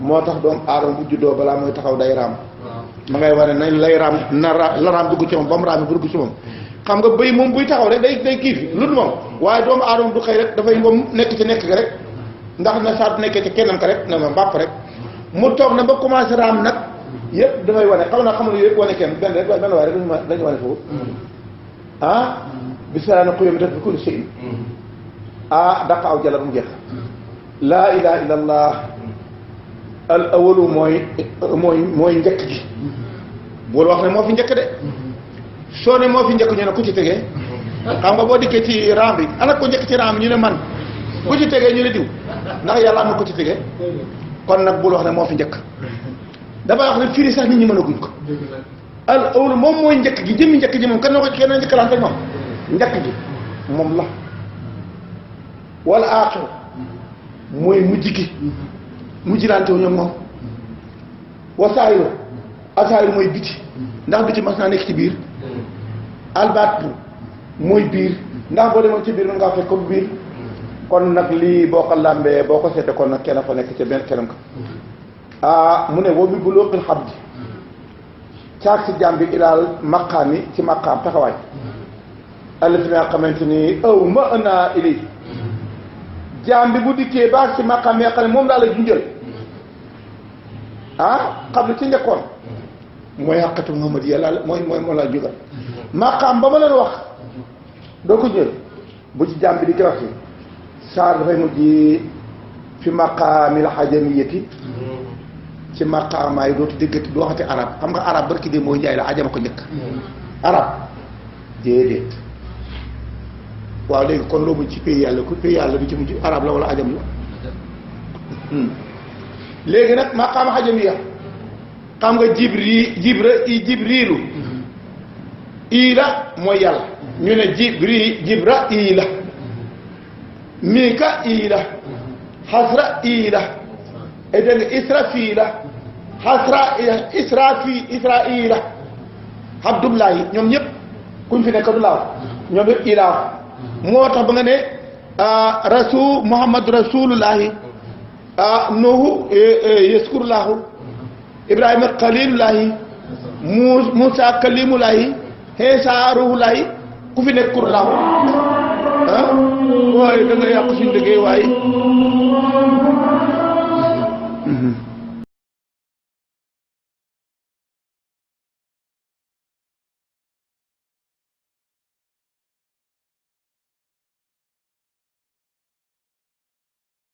Speaker 1: moo tax doomu aadama bu juddoo balaa mooy taxaw day raam ma ngay wane nañ lay raam la raam dugg ci moom ba mu raamee bu dugg ci moom xam nga bëy moom buy taxaw rek day kii fi lu dul moom waaye doomu aadama du xëy rek dafay moom nekk ci nekk ga rek ndax na saa nekkee ci kennam ka rek ne ma mbàpp rek mu toog na ba commencé raam nag yëpp damay wane xam nga yëpp wane kenn benn waaye rek dañu wane foofu bisalaana xuyam def bi kulli shay daqa aw jala bu mu jeex laa ilaha illa allah al awalu mooy njëkk gi bul wax ne moo fi njëkk de soo ne moo fi njëkk ñu ne ku ci tegee xam nga boo dikkee ci raam bi ana ko njëkk ci raam bi ñu ne man ku ci tegee ñu ne diw ndax yàlla am na ko ci tegee kon nag bul wax ne moo fi njëkk dafa wax ne firi sax nit ñi mën a guñ ko al awlu moom mooy njëkk gi jëmmi njëkk ji moom kan noo ko kenn njëkkalante moom njëkk gi moom la wala aaxir mooy mujj gi mujjilante wu ñoom moom wasaayiru asaayiru mooy biti ndax biti mas naa nekk ci biir albaat mooy biir ndax boo demoon ci biir mën ngaa fekk ko biir kon nag lii boo ko làmbee boo ko seete kon nag kenn fa nekk ca benn kenam ka mu ne woo bi bu looqil xam di caag si jaam bi ilaal maqaam yi ci maqaam taxawaay allati nga xamante ni aw ma naa ili jaam bi bu dikkee baax ci maqaam yi nga xam ne moom daal la junjël xam ne ci njëkkoon mooy xaqatu Muhammad yàlla mooy moom laa jugal maqaam ba ma leen wax doo ko jël bu ci jaam bi di gërëm si saar dafay mujj fi maqaamil ajamiyati ci maqaamaay dootu déggati du waxati arab xam nga arab barki de mooy njaay la ajama ko njëkk arab déedéet waaw léegi kon loo mujj ci pays yàlla ku pays yàlla du ci mujj arab la wala ajam la léegi nag maqaama ajamiya xam nga jibrilu ila mooy yàlla ñu ne jibra ila mika ila xasra ila et dégg nga israfila xasra israila abdullahi ñoom ñëpp kuñ fi nekk abdullah ñoom ñëpp ilaahu moo tax ba nga ne muhammad rasulullahi nuhu yaskurullahu ibrahima xalilullahi musa kalimullahi Iisaa ruuhullaahi ku fi nekk kurlaahu waaye da nga yàq suñu liggéey waaye